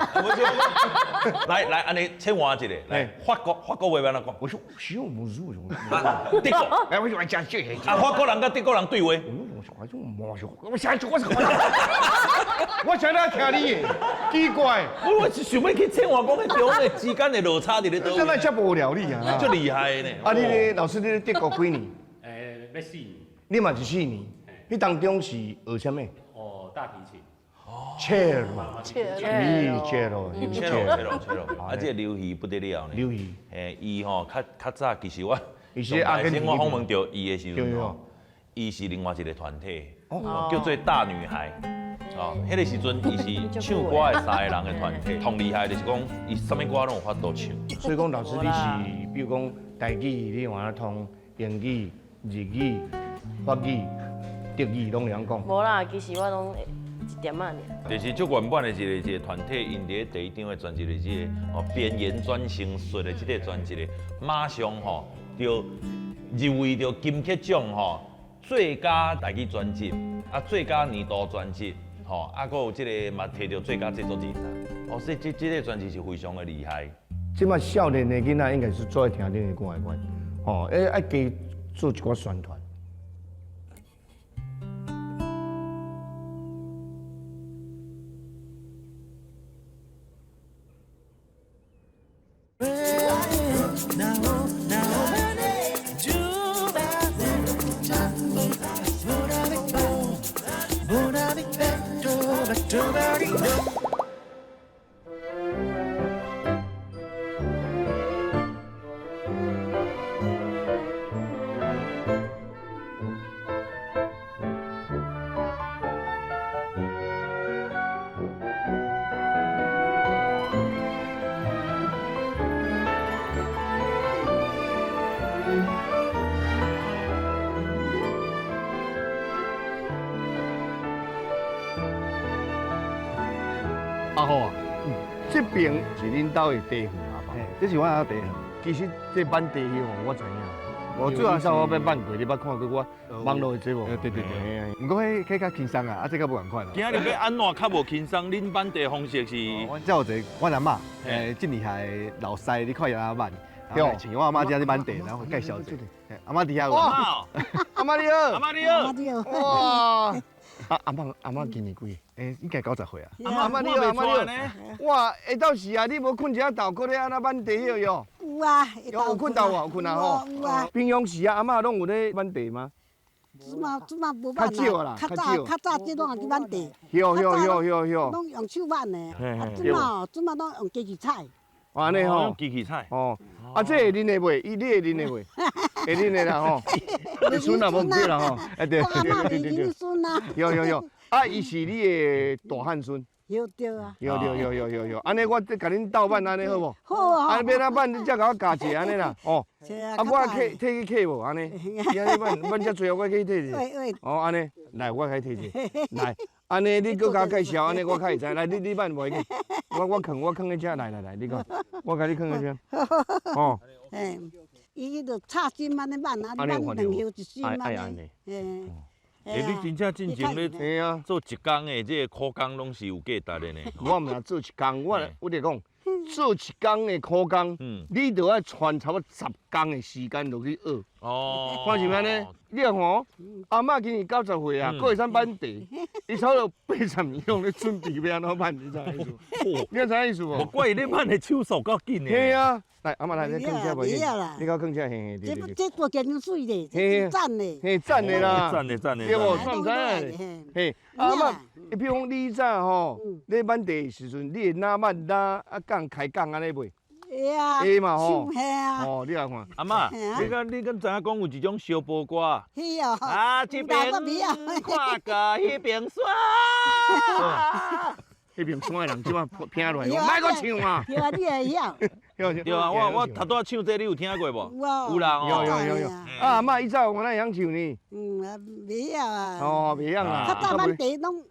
来来，按呢切换一下，来法国法国话按怎讲？我说小无输。德国。哎，我说真少。啊，法国人佮德国人对话。我想我我想来听你的，奇怪。我是想欲去切换，讲彼中的之间的落差伫咧佗位。这哪遮无聊你啊？足厉害的呢。啊，你咧老师，你咧德国几年？欸，欲四年。你嘛是四年，彼当中是学啥物？哦，大提琴。哦。切咯，切咦，切咯，切咯，切咯，切咯。啊，這個劉瑜不得了呢。劉瑜，伊吼較較早，其實我伊是阿根廷我訪問著伊的時陣對哦，伊是另外一個團體，叫做大女孩。哦，彼個時陣伊是唱歌的三個人的團體，同厲害就是講，伊啥物歌攏有法度唱。所以講，老師你是，比如講台語，你有法通英語、日語、法語、德語攏會曉講。無啦，其實我攏一點仔爾。就是足原本的一個團體，𪜶佇咧第一張的專輯的這個哦邊緣轉身術的這個專輯的，馬上吼就入圍著金曲獎吼最佳台語專輯，啊最佳年度專輯，吼啊，閣有這個嘛摕著最佳製作人啦。哦，所以這個專輯是非常的厲害。這擺少年的囡仔應該是最愛聽恁的歌的款，吼，愛加做一寡宣傳。阿虎啊，這邊是恁兜的地園啊吧？這是阮兜地園。其實這挽茶葉吼，我知影。我主要是我欲挽過，你捌看過我網路的節目？對對對。毋過彼較輕鬆啊，啊這較無仝款。今日欲按怎較無輕鬆？恁挽茶方式是？阮遮有一个阮阿嬤，真厲害的老師，你看伊按怎挽，然後像我阿嬤遮咧挽茶，然後介紹者。阿嬤佇遐有。阿嬤你好。阿嬤你好。阿嬤你好。哇！啊，阿嬤阿嬤今年幾歲？應該90歲啊。阿嬤你好，阿嬤你好。哇，下晝時啊，你無睏一下晝，閣咧按怎挽茶葉喲？有啊，有睏晝啊，有睏啊吼。有啊。平常時啊，阿嬤攏有咧挽茶嗎？這馬這馬無挽較少啦，較早較早這攏也去挽茶。有有有有有。攏用手挽的，啊，這馬這馬攏用機器採。按呢吼，機器採。哦，啊，這會啉的袂？伊你會啉的袂？會啉的啦吼。你孫啊，無毋對啦吼。哎對對對對對。孫啊。有有有，啊，伊是你的大漢孫。有對啊。有對有有有有，按呢我共恁鬥挽按呢好無？好啊。啊，欲按怎挽，你才共我教一下按呢啦，哦。啊，我去替去客無按呢？你按呢挽挽遮濟，我去替者。哦，按呢，來我共你替者，來。按呢，你閣共介紹，按呢我較會知。來，你挽無要緊，我囥我囥佇遮，來來來，你講，我共你囥佇遮。哦。嘿，伊彼就插針按呢挽，啊挽兩葉一心按呢。嘿。欸，你真正進前咧做一工的這個苦工，攏是有價值的呢。我毋是做一工，我就講，做一工的苦工，你著愛傳差不多10工的時間落去學。哦，看是按呢？你看吼，阿嬤今年90歲啊，閣會使挽茶，伊差不多80年攏咧準備欲按怎挽，你知影意思無？你知影意思無？無怪伊咧挽的手速夠緊的。嘿啊，來，阿嬤來，你囥遮無緊，你共囥遮，嘿嘿，對對對。這這做真水咧，真讚咧。嘿，讚的啦。讚的讚的。對無？煞毋知影。嘿，阿嬤，比如講你以前吼，咧挽茶的時陣，你會哪挽哪啊講開講按呢袂？會啊，會嘛吼，嘿啊，哦，你來看，阿嬤，你敢知影講有一種燒波歌？是哦。啊，這邊看過彼邊山。彼邊山的人這擺拼落來，莫閣唱啊！對啊，你會曉。對啊，我頭拄仔唱這個，你有聽過無？有啦哦。有有有有。啊，阿嬤，以前我哪會曉唱呢？嗯，袂曉啊。哦，袂曉啊。較早挽茶攏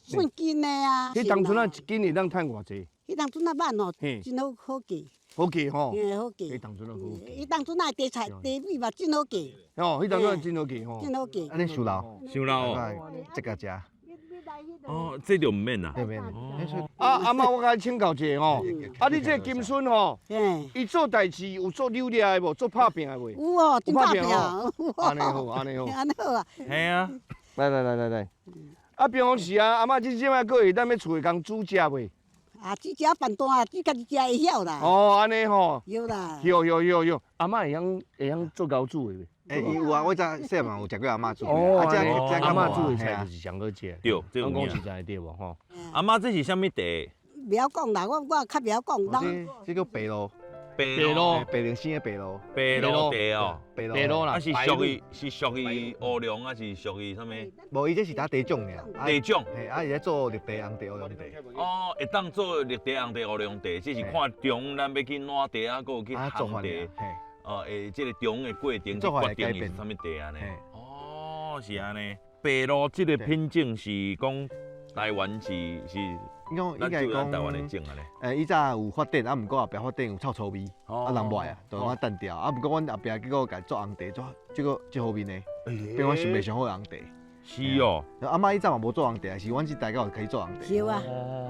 算斤的啊。彼當陣啊，一斤會當趁偌濟？彼當陣啊挽吼，真好好價。好價吼。嘿，好價。彼當陣啊好價。彼當陣啊茶菜茶米嘛真好價。哦，彼當陣真好價吼。真好價。按呢傷老，傷老哦。這個食。哦，這就毋免啦。免。啊，阿嬤，我共你請教一下吼。啊，你這個金孫吼，伊做代誌有做扭掠的無？做拍拚的袂？有哦，真拍拚。按呢好，按呢好。按呢好啊。嘿啊。來來來來來。啊，平常時啊，阿嬤這這擺閣會當欲厝內共煮食袂？啊，煮食飯單啊，煮家己食會曉啦。哦，按呢吼。有啦。有有有有，阿嬤會曉會曉做熬煮的袂？欸，有啊，我早细汉有食过阿嬷煮的。哦，这阿嬷煮的菜就是上好食。对，这讲实在对无吼？阿嬷，这是啥物茶？袂晓讲啦，我较袂晓讲。这叫白露。白露，白龙生的白露。白露茶哦，白露啦。啊是属于是属于乌龙，还是属于啥物？无，伊这是打茶种尔。茶种。嘿，啊，伊咧做绿茶、红茶、乌龙茶。哦，会当做绿茶、红茶、乌龙茶，这是看中咱欲去挵茶啊，阁有去烘茶。哦，会这个中的过程决定是啥物茶按呢？哦，是按呢。白露这个品种是讲台湾是是，应该讲台湾的种按呢。以早有发展，啊，毋过后壁发展有臭臭味，啊，人无爱啊，就讲淡掉。啊，毋过阮后壁结果共做红茶，做这个足好味呢，变我想袂上好红茶。是哦，阿嬷以早嘛无做红茶，是阮这代才有开始做红茶。是啊。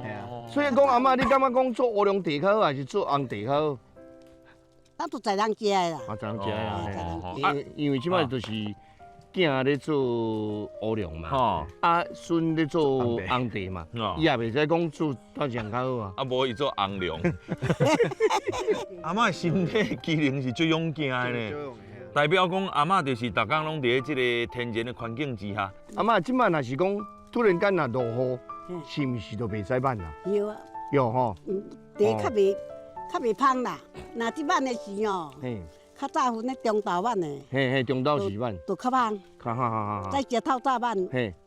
嘿啊。所以讲阿嬷，你感觉讲做乌龙茶较好，还是做红茶较好？咱都在人食的啦。啊，在人食的啦。因为这摆就是囝咧做乌龙嘛，啊孙咧做红茶嘛，伊也袂使讲做倒一项较好啊。啊，无伊做红龙。阿嬷身体机能是足勇健的呢，代表讲阿嬷就是逐工拢伫咧这个天然的环境之下。阿嬷，这摆若是讲突然间若落雨，是毋是就袂使挽啦？有啊。有吼。茶较袂。较袂芳啦，若这挽的时哦，较早分咧中昼挽的，嘿嘿，中昼时挽，就较芳，较好好好。再食透早挽，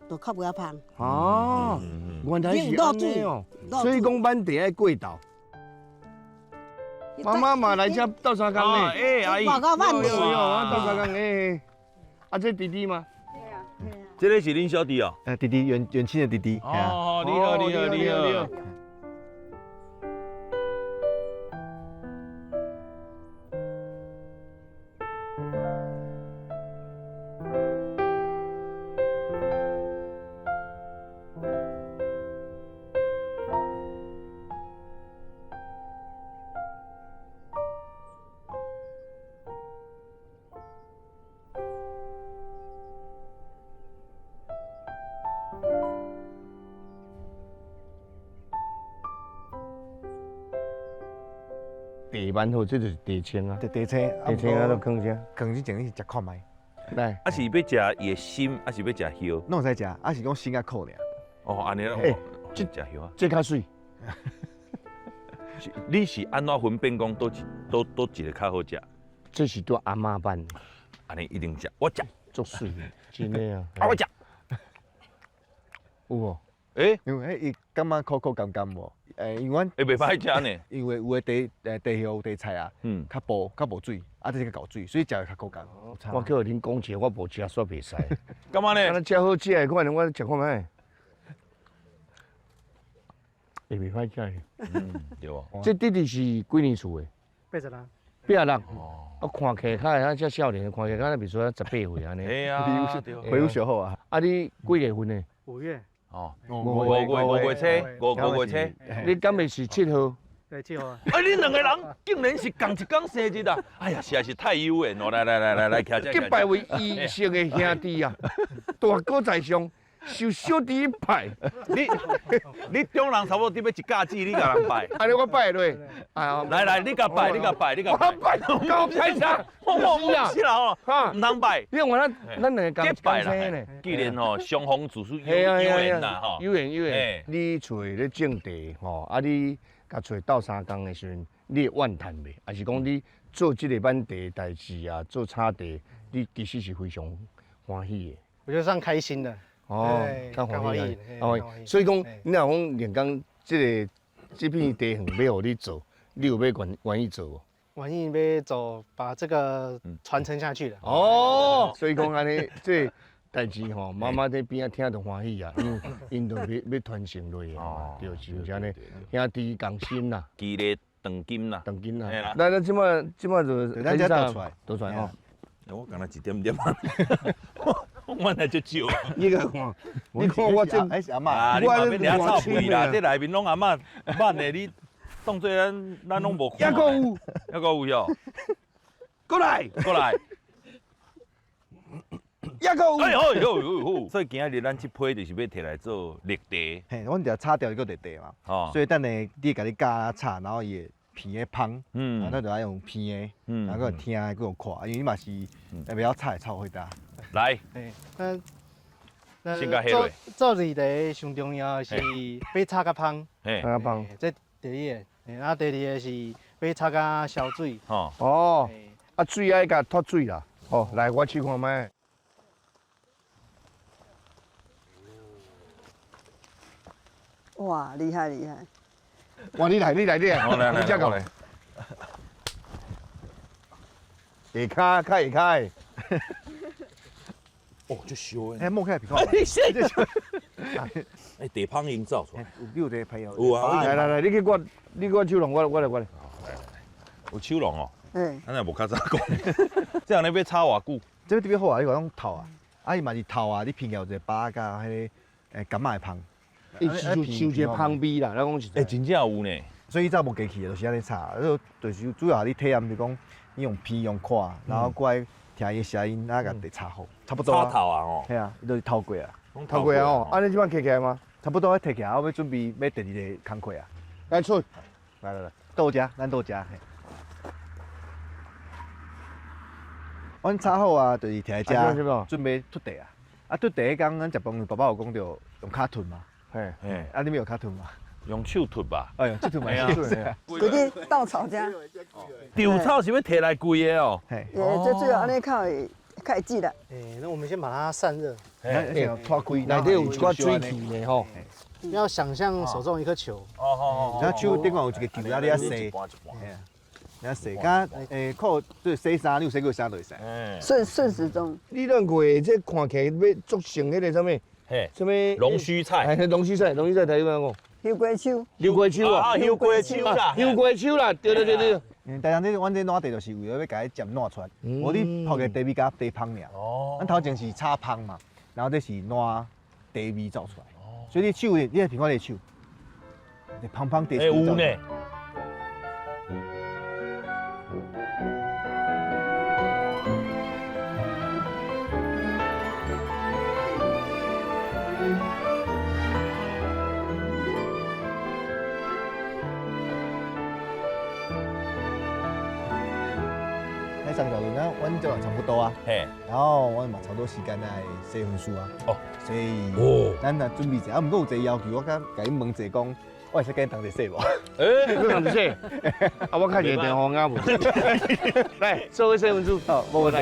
就较无遐芳。哦，原来是按呢哦，所以讲挽茶爱过昼。妈妈嘛来遮斗相共呢，哎阿姨，我挽的，我斗相共哎，啊这弟弟吗？这个是恁小弟哦，弟弟远远亲的弟弟。哦，你好你好你好。茶挽好，这就是茶青啊。茶青，茶青啊，都囥啥？囥之前你是食看觅。来，啊是欲食伊的心，还是欲食叶？拢会使食，啊是讲心较苦尔。哦，按呢啦。欸，这食叶啊，这较媠。你是按怎分辨讲佗一佗一个较好食？这是对阿嬷挽的。按呢一定食，我食足媠，真的啊。啊，我食。有无？欸，因为伊感觉苦苦甘甘无？欸，因为阮会袂歹食呢。因为有的茶，茶叶有茶菜啊，较薄，较无水，啊，这个较够水，所以食会较苦甘。我叫恁讲一个，我无食，煞袂使。干嘛呢？敢若食好食的，可能我食看觅。会袂歹食。对无？这弟弟是几年厝的？86。86。我看起来较会遮少年，看起来敢若袂输咱18岁按呢。嘿啊，回有小好啊。啊，你几月份的？ 5月。哦，五月5月初，五月初，你敢袂是7号？对，7号。哎，你两个人竟然是仝一天生日啊！哎呀，实在是太有缘哦！来来来来来，徛这。结拜为异性的兄弟啊，大哥在上，受小弟拜。你中人差不多得欲一甲子，你共人拜。按呢我拜落。来来，你共拜，你共拜，你共拜。我拜，我拜啥？我是啦吼，毋通拜。你看咱两个结拜啦。既然吼双方自始有缘啦吼，有缘有缘。你厝咧种茶吼，啊你共厝斗相共的时阵，你会怨叹袂？还是讲你做这个挽茶代志啊，做炒茶，你其实是非常欢喜的。我觉得算开心的。哦，较欢喜哦，所以讲，你若讲连讲这个这片地方欲予你做，你有欲愿意做无？愿意欲做，把这个传承下去的。哦，所以讲按呢，这代志吼，妈妈伫边仔听就欢喜啊，因为𪜶就欲传承落去啊，对，是按呢，兄弟共心啦，其利断金啦，断金啦。咱咱这摆这摆就咱这倒出来，倒出来吼。我敢若一点点啊。我来足少。你共看，你看我这，阿嬷，啊，你嘛免掠臭屁啦，这内面拢阿嬷挽的，你当做咱拢无看。犹阁有，犹阁有哟。过来，过来。犹阁有。哎呦呦呦！所以今仔日咱这批就是欲提来做绿茶。嘿，阮就炒掉一个绿茶嘛。哦。所以等下你共你教炒，然后伊会片的芳，啊，咱就爱用片的，然后听的，阁用看，因为你嘛是袂晓炒，炒会打。来，那做做绿茶上重要的是白炒佮芳，炒佮芳，这第一个，啊，第二个是白炒佮烧水。哦，啊水爱共脱水啦。好，来我试看觅。哇，厉害厉害！哇，你来你来你来，你这讲。下骹较下骹。哦，这烧的。哎，摸起来比较。哎，地芳已经走出来。有有这个朋友。有啊。来来来，你去割，你割手龙，我来我来。有手龙哦。嗯。咱也无较早讲。这样你欲炒偌久？这特别好啊！你讲用透啊，啊伊嘛是透啊，你闻起来有一个芭仔佮彼个柑仔的芳。伊收一个芳味啦，咱讲是。欸，真正有呢。所以早无机器的，就是按呢炒，就是主要你体验就讲，你用闻用看，然后过来听伊声音，啊，共茶炒好，差不多。炒透啊吼。嘿啊，伊就是透过啊。透过啊吼，按呢这摆摕起来吗？差不多爱摕起来，我欲准备欲第二个工课啊。来出，来来来，倒遮，咱倒遮。阮炒好啊，就是摕来食，准备出茶啊。啊，出茶彼工，咱食饭，爸爸有讲著用跤槌嘛。嘿，嘿，啊，你们有跤槌吗？用手槌吧。哎，用手槌嘛。规个稻草遮。稻草是欲提来规个哦。嘿。这最后按呢较会较会煮啦。哎，那我们先把它散热。哎，拖开，内底有一寡水汽呢吼。要想象手中一颗球。哦哦哦。然后手顶悬有一个球，啊，你啊洗。你啊洗，敢靠对洗衫，你有洗过衫就会使。顺时钟。你两个这看起来欲做成彼个啥物？嘿，啥物？龙须菜。哎，龙须菜，龙须菜，台语按怎讲？香瓜手。香瓜手啊！香瓜手啦，香瓜手啦，对对对对。台南这阮这烂茶就是为了欲共伊渐烂出来，无你泡个茶味佮茶芳尔。哦。咱头前是炒芳嘛，然后这是烂茶味走出来。哦。所以你手，你来闻看你的手，你芳芳茶。欸，有呢。上条轮，阮这差不多啊，嘿，然后阮嘛差不多时间来洗身躯啊，哦，所以哦，咱若准备者，啊，毋过有一个要求，我敢共你问者讲，我会使共你同齐洗无？欸，你同齐洗？啊，我开一个电话啊无？来，做伙洗身躯，好，无问题。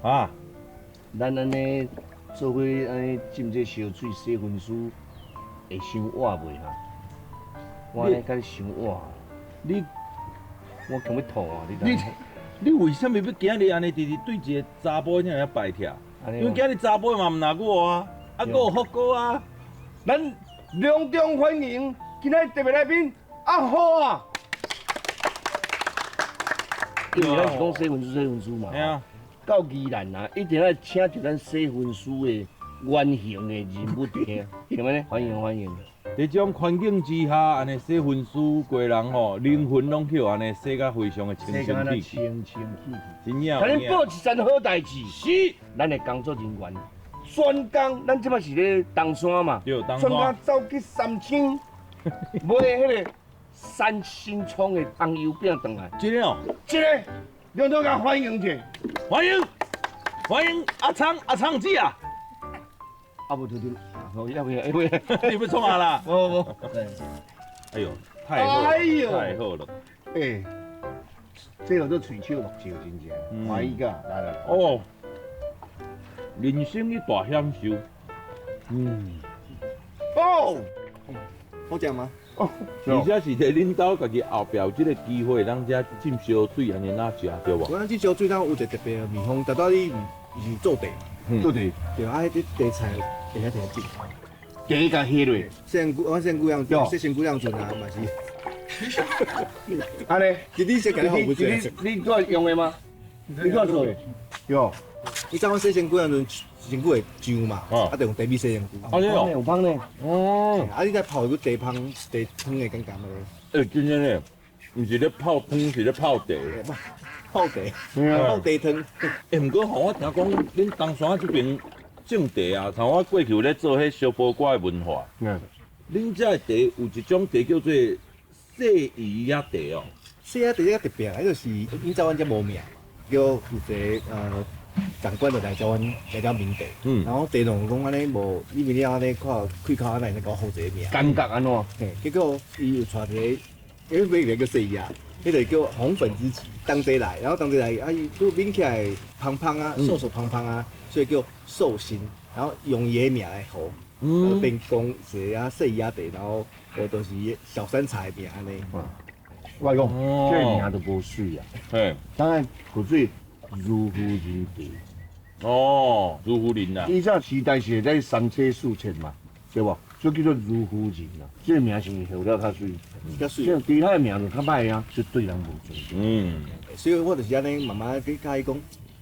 啊，咱按呢做伙按呢浸这烧水洗身躯，会伤活袂哈？我按呢共你伤活，你我强欲吐啊！你你你为啥物欲今日按呢直直对一个查埔遐尔拜忝？因为今日查埔嘛毋若我啊，啊，阁有福哥啊。咱隆重欢迎今仔特别来宾阿虎啊！因为咱是讲洗身躯洗身躯嘛。到宜兰啊，一定爱请一咱洗身躯的原型的人物听，对毋？欢迎欢迎。佇這種環境之下，按呢洗身軀，規人吼靈魂攏去予按呢洗甲非常的清清氣氣，清清氣氣。真正。共恁報一件好代誌。是。咱的工作人員，專工，咱這擺是咧東山嘛。對，東山。專工走去三星買彼個三星蔥的紅油餅轉來。這个哦。這个，兩兩共歡迎者。歡迎，歡迎阿昌，阿昌姊啊。啊，無就就，要不要？要不要？你欲創啥啦？無無。哎呦，太好了，太好了。欸，這叫做喙手目睭，真正歡喜甲來來。哦，人生一大享受。哦，好食嗎？哦，而且是佇恁兜家己後壁有這个機會，咱遮浸燒水按呢哪食，對無？我咱浸燒水，咱有一個特別的秘方，特到你是做茶，做茶，對啊，彼茶菜會使摕浸，茶共下落，洗身軀，我洗身軀樣，洗身軀樣陣啊，嘛是。按呢，其實你服務你你用的嗎？你怎做的？有，你知我洗身軀樣陣，身軀會上嘛，啊，就用茶米洗身軀。啊，有芳呢？哦，啊，你再泡一個茶芳、茶湯的感覺嘛？欸，真正的，毋是咧泡湯，是咧泡茶。泡茶，泡茶湯。欸，毋過吼，我聽講恁東山這邊種茶啊，像我過去有咧做彼燒波瓜的文化。恁遮的茶有一種茶叫做細魚仔茶哦。細仔茶較特別，彼就是以前阮遮無名，叫有一个長官就來找阮來遮問茶。然後茶農講按呢無，你明了按呢看開口按呢，會使予我一個名。感覺按怎？嘿，結果伊又帶一個，因為名叫細魚仔。彼个叫紅粉知己，同齊來，然後同齊來，啊，伊都抿起來胖胖啊，瘦瘦胖胖啊，所以叫壽星，然後用伊的名來號，變講一個啊細魚仔茶，然後我都是小山茶的名按呢。我講，這个名都無媠啊。嘿，當然叫做如夫人茶。哦，如夫人啊。以前時代是在三妻四妾嘛，對無？所以叫做如夫人啊。這个名是號了較媠，較媠。像其他的名就較歹啊，就對人無尊重。所以我就是按呢慢慢去佮伊講，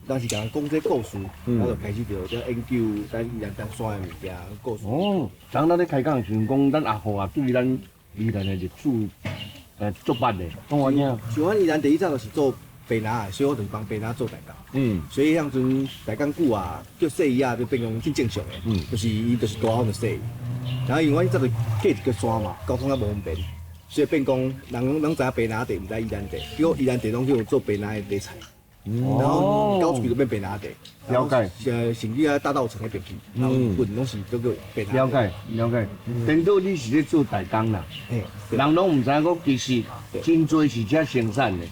當時共人講這故事，我就開始就在研究咱宜蘭東山的物件故事。哦，昨咱咧開講的時陣講，咱阿父啊對咱宜蘭的歷史，足捌的。講我聽。像阮宜蘭第一早就是做白拿的，所以我就是幫白拿做代工。所以彼陣代工久啊，叫細魚仔就變講真正常的，就是伊就是大漢就細。然後因為阮早就隔一個山嘛，交通較無方便，所以變講人攏知影白拿茶，毋知宜蘭茶，結果宜蘭茶攏叫做白拿的茶菜，然後搞出去就變白拿茶。了解。甚至啊大稻埕彼邊去，然後運攏是叫做白拿。了解，了解。等到你是咧做代工啦，人攏毋知影講其實真濟是遮生產的，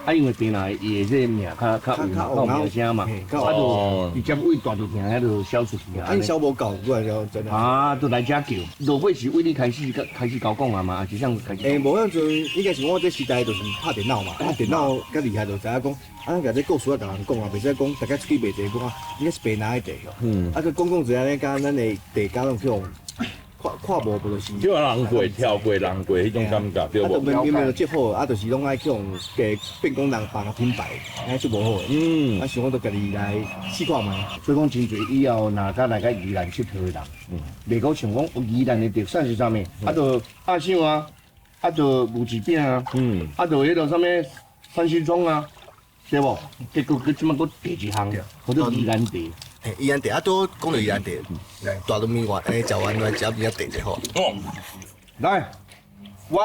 啊，因為白拿伊的這个名較有名聲嘛，啊，就直接為大稻埕遐就銷出去啊。啊，伊銷無夠，過來了真的。啊，就來遮叫。落尾是為你開始開始交講啊嘛，還是啥開始？欸，無彼陣應該是我這時代就是拍電腦嘛，啊，電腦較厲害就知影講，啊，共這故事啊共人講啊，袂使講大家出去賣茶講啊，應該是白拿的茶哦。啊，閣講講一下呢，佮咱的茶家攏去予看看無，無就是。叫人過跳過人過彼種感覺，對無？啊，就明明就接好，啊，就是攏愛去予加變講人別個品牌，按呢足無好的。啊，想講就家己來試看覓。所以講真濟以後若佮來佮宜蘭𨑨迌的人，袂閣想講宜蘭的特產是啥物，啊，就鴨賞啊，啊，就牛舌餅啊，啊，就彼个啥物三星蔥啊，對無？結果閣這擺閣第一項，叫做宜蘭茶。嘿，宜蘭茶啊，拄講著宜蘭茶，來大肚麵外，食完來食邊仔茶就好。哦，來，我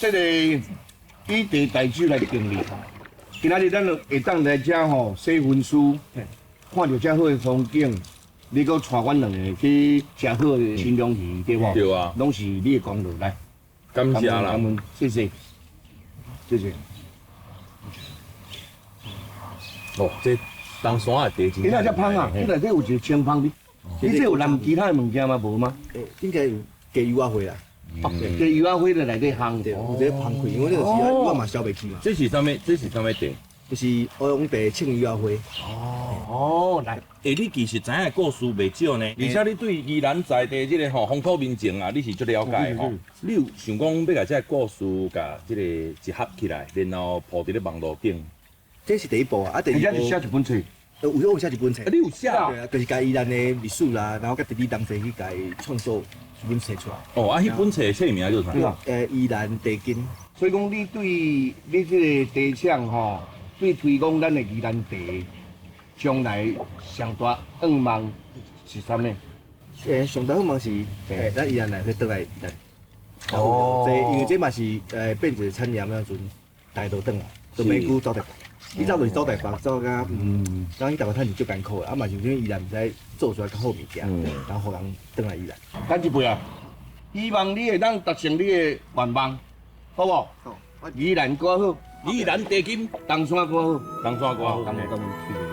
這个以茶代酒來敬你。今仔日咱就會當來遮吼洗身軀，看著遮好的風景，你閣帶阮兩个去食好的新疆魚，對無？對啊，攏是你的功勞，來，感謝啦，感恩，謝謝，謝謝。哦，這東山的茶真。你哪遮芳啊？你內底有一個青芳的，你這有淋其他的物件嗎？無嗎？欸，應該有加油仔花啦。哦，加油仔花就內底烘，對，有這芳開，因為這個是我嘛燒袂起嘛。這是啥物？這是啥物茶？就是烏龍茶、青油仔花。哦，來，欸，你其實知影的故事袂少呢，而且你對宜蘭在地這個吼風土民情啊，你是足了解的吼。你有想講欲共這個故事共這個集合起來，然後鋪佇咧網路頂？這是第一步啊！啊，第二步。寫一本冊。有我有寫一本冊。你有寫？對啊，就是共宜蘭的歷史啦，然後佮地理東西去共伊創作本册出来。哦，啊，彼本册册名叫啥？宜兰茶经。所以讲，你对你这个茶厂吼，对推广咱的宜兰茶，将来上大愿望是啥物？上大愿望是，咱宜兰人去转来宜兰。哦。这因为这嘛是变一个产业，那阵大家都转来，都袂久走台北。以早就是走台北，走甲咱去台北趁钱足艰苦的，啊嘛是因为宜兰毋知做出来较好物件，然后予人转来宜兰。干一杯啊！希望你会当达成你的愿望，好无？好。宜兰歌好，宜兰茶金，东山歌好，东山歌好。感恩感恩，谢谢。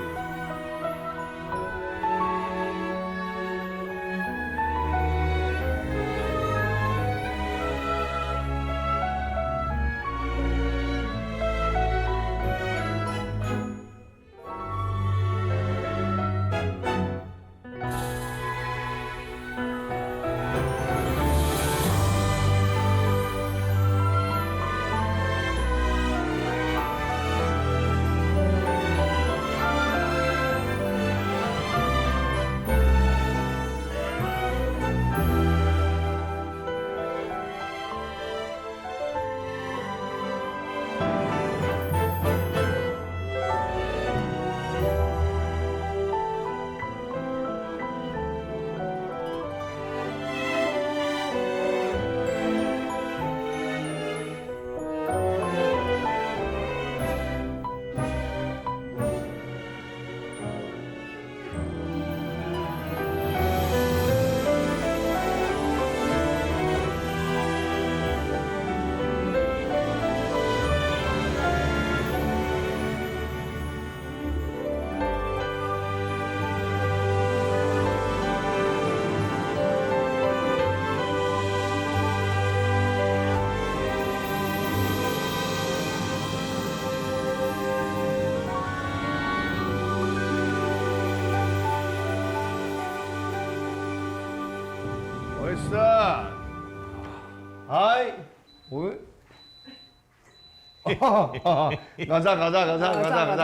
搞早搞早搞早搞早搞早，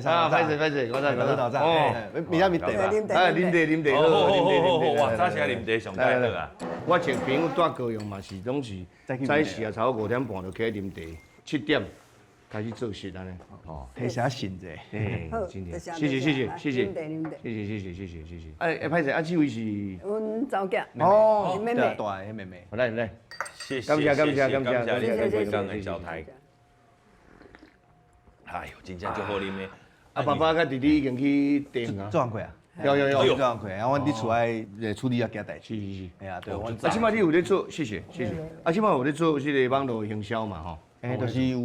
啊，歹势歹势，搞早搞早早。哦，明仔啉茶吧。哎，啉茶啉茶，好，啉茶啉茶。哇，早时啉茶上盖好啊。我穿朋友住高雄嘛是，拢是早时啊，差不多5点半就起来啉茶，7点开始做事按呢。哦，提醒神者。哎，真的。谢谢谢谢谢谢。谢谢谢谢谢谢谢谢。哎哎，歹势，啊，这位是？阮查某囝。哦，妹妹。大的妹妹。来来。谢谢感谢感谢感谢感谢谢谢的招待。哎呦，真正足好啉的。啊，爸爸佮弟弟已经去订啊。做工课啊？有有有，做工课。啊，阮伫厝内处理遐件代志。是是是。哎呀，对。啊，这摆你有咧做？谢谢谢谢。啊，这摆有咧做这个网路营销嘛？吼。哎，就是有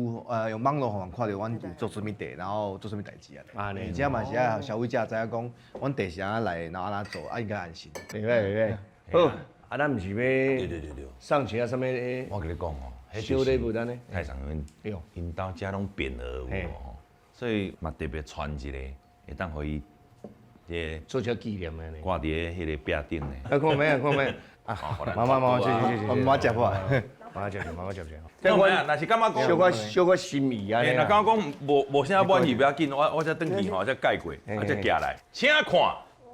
用网路予人看著阮有做啥物茶，然后做啥物代志啊。而且嘛是爱消费者知影讲，阮茶是按怎来，然后按怎做，啊应该安心。袂歹袂歹。好，啊，咱毋是欲对对对对送钱啊啥物？我共你讲哦，小礼物安呢？太上阮，𪜶兜遮拢匾额有无？所以嘛特别传一个，会当予伊这做这纪念的呢，挂伫咧彼个壁顶呢。啊，看觅啊，看觅。啊，妈妈妈妈，谢谢谢谢，妈妈食破，妈妈食妈妈食者。这若是感觉讲小可小可心意啊。若感觉讲无啥满意，不要紧，我才转去吼，才改过，啊，才寄来，请看。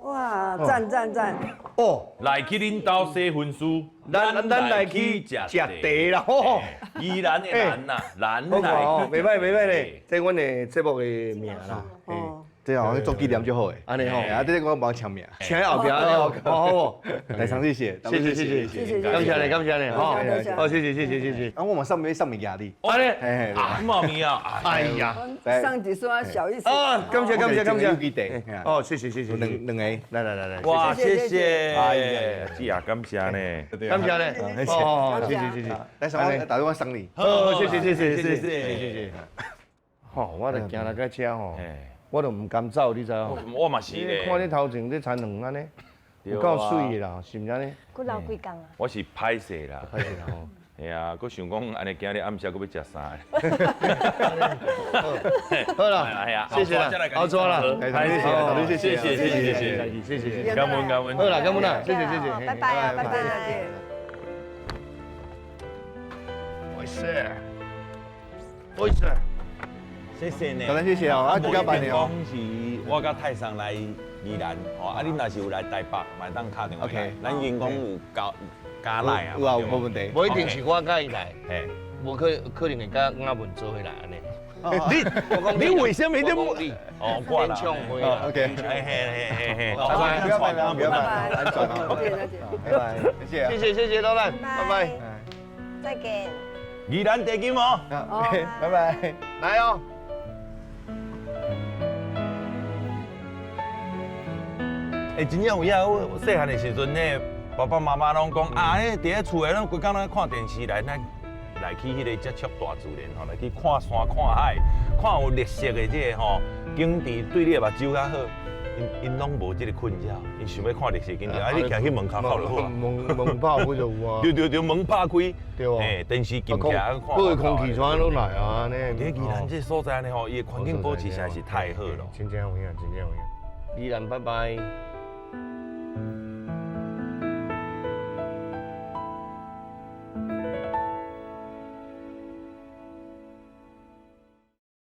哇，赞赞赞！哦，来去恁兜洗身躯，咱来去食茶啦吼。宜兰的兰呐，兰来。袂歹袂歹咧，这阮的节目的名啦。哦，对啊，做纪念就好诶。按呢吼，啊，这个我无签名，签后壁按呢好好。来，上谢谢，谢谢谢谢谢谢，感谢你感谢你，好，好谢谢谢谢谢谢。啊，我嘛送物送物件你。按呢，啊，猫咪啊，哎呀，上一刷小意思。啊，感谢感谢感谢。哦，谢谢谢谢，两个，来来来来。哇，谢谢。哎呀，姐啊，感谢呢，感谢呢，哦，谢谢谢谢。来，上我打电话送你。好，谢谢谢谢谢谢谢谢。吼，我就行来到遮吼。我都毋甘走，你知无？我嘛是咧。看你头前这田园按呢，有够媠的啦，是毋是按呢？阁留几工啊？我是歹势啦。歹势啦吼。嘿啊，阁想讲按呢，今日暗时阁欲食啥？好啦，哎呀，谢谢啦，好做啦，谢谢，谢谢，谢谢，谢谢，谢谢，感恩感恩。好啦，感恩啦，谢谢谢谢，拜拜啊，拜拜，再见。没事，没事。谢谢呢，当然谢谢哦，啊，比较办的哦。讲是我佮泰桑来宜兰，吼，啊，恁若是有来台北，嘛会当敲电话来。咱员工有交加來啊。有啊，無問題。無一定是我佮伊來，嘿，無可能會佮阿文做伙來按呢。你為什麼你你？哦，掛啦。演唱會啦。OK。嘿嘿嘿嘿。拜拜，不要拜拜，不要拜拜，安全啊。拜拜，謝謝。謝謝謝謝老闆，拜拜。再見。宜蘭地金哦。OK，拜拜。來哦。欸，真正有影，我細漢的時陣呢，爸爸媽媽攏講啊，彼佇咧厝內攏規工攏看電視來，咱來去彼個接觸大自然吼，來去看山看海，看有綠色的這個吼景致，對你的目睭較好。𪜶攏無這個困擾，𪜶想欲看綠色景致，啊，你行去門口口就好啊。門門拍開就有啊。對對對，門拍開，對啊。欸，電視撳起來看。各個空氣全攏來啊，呢。佇宜蘭這所在呢吼，伊的環境保持實在是太好了。真正有影，真正有影。宜蘭，拜拜。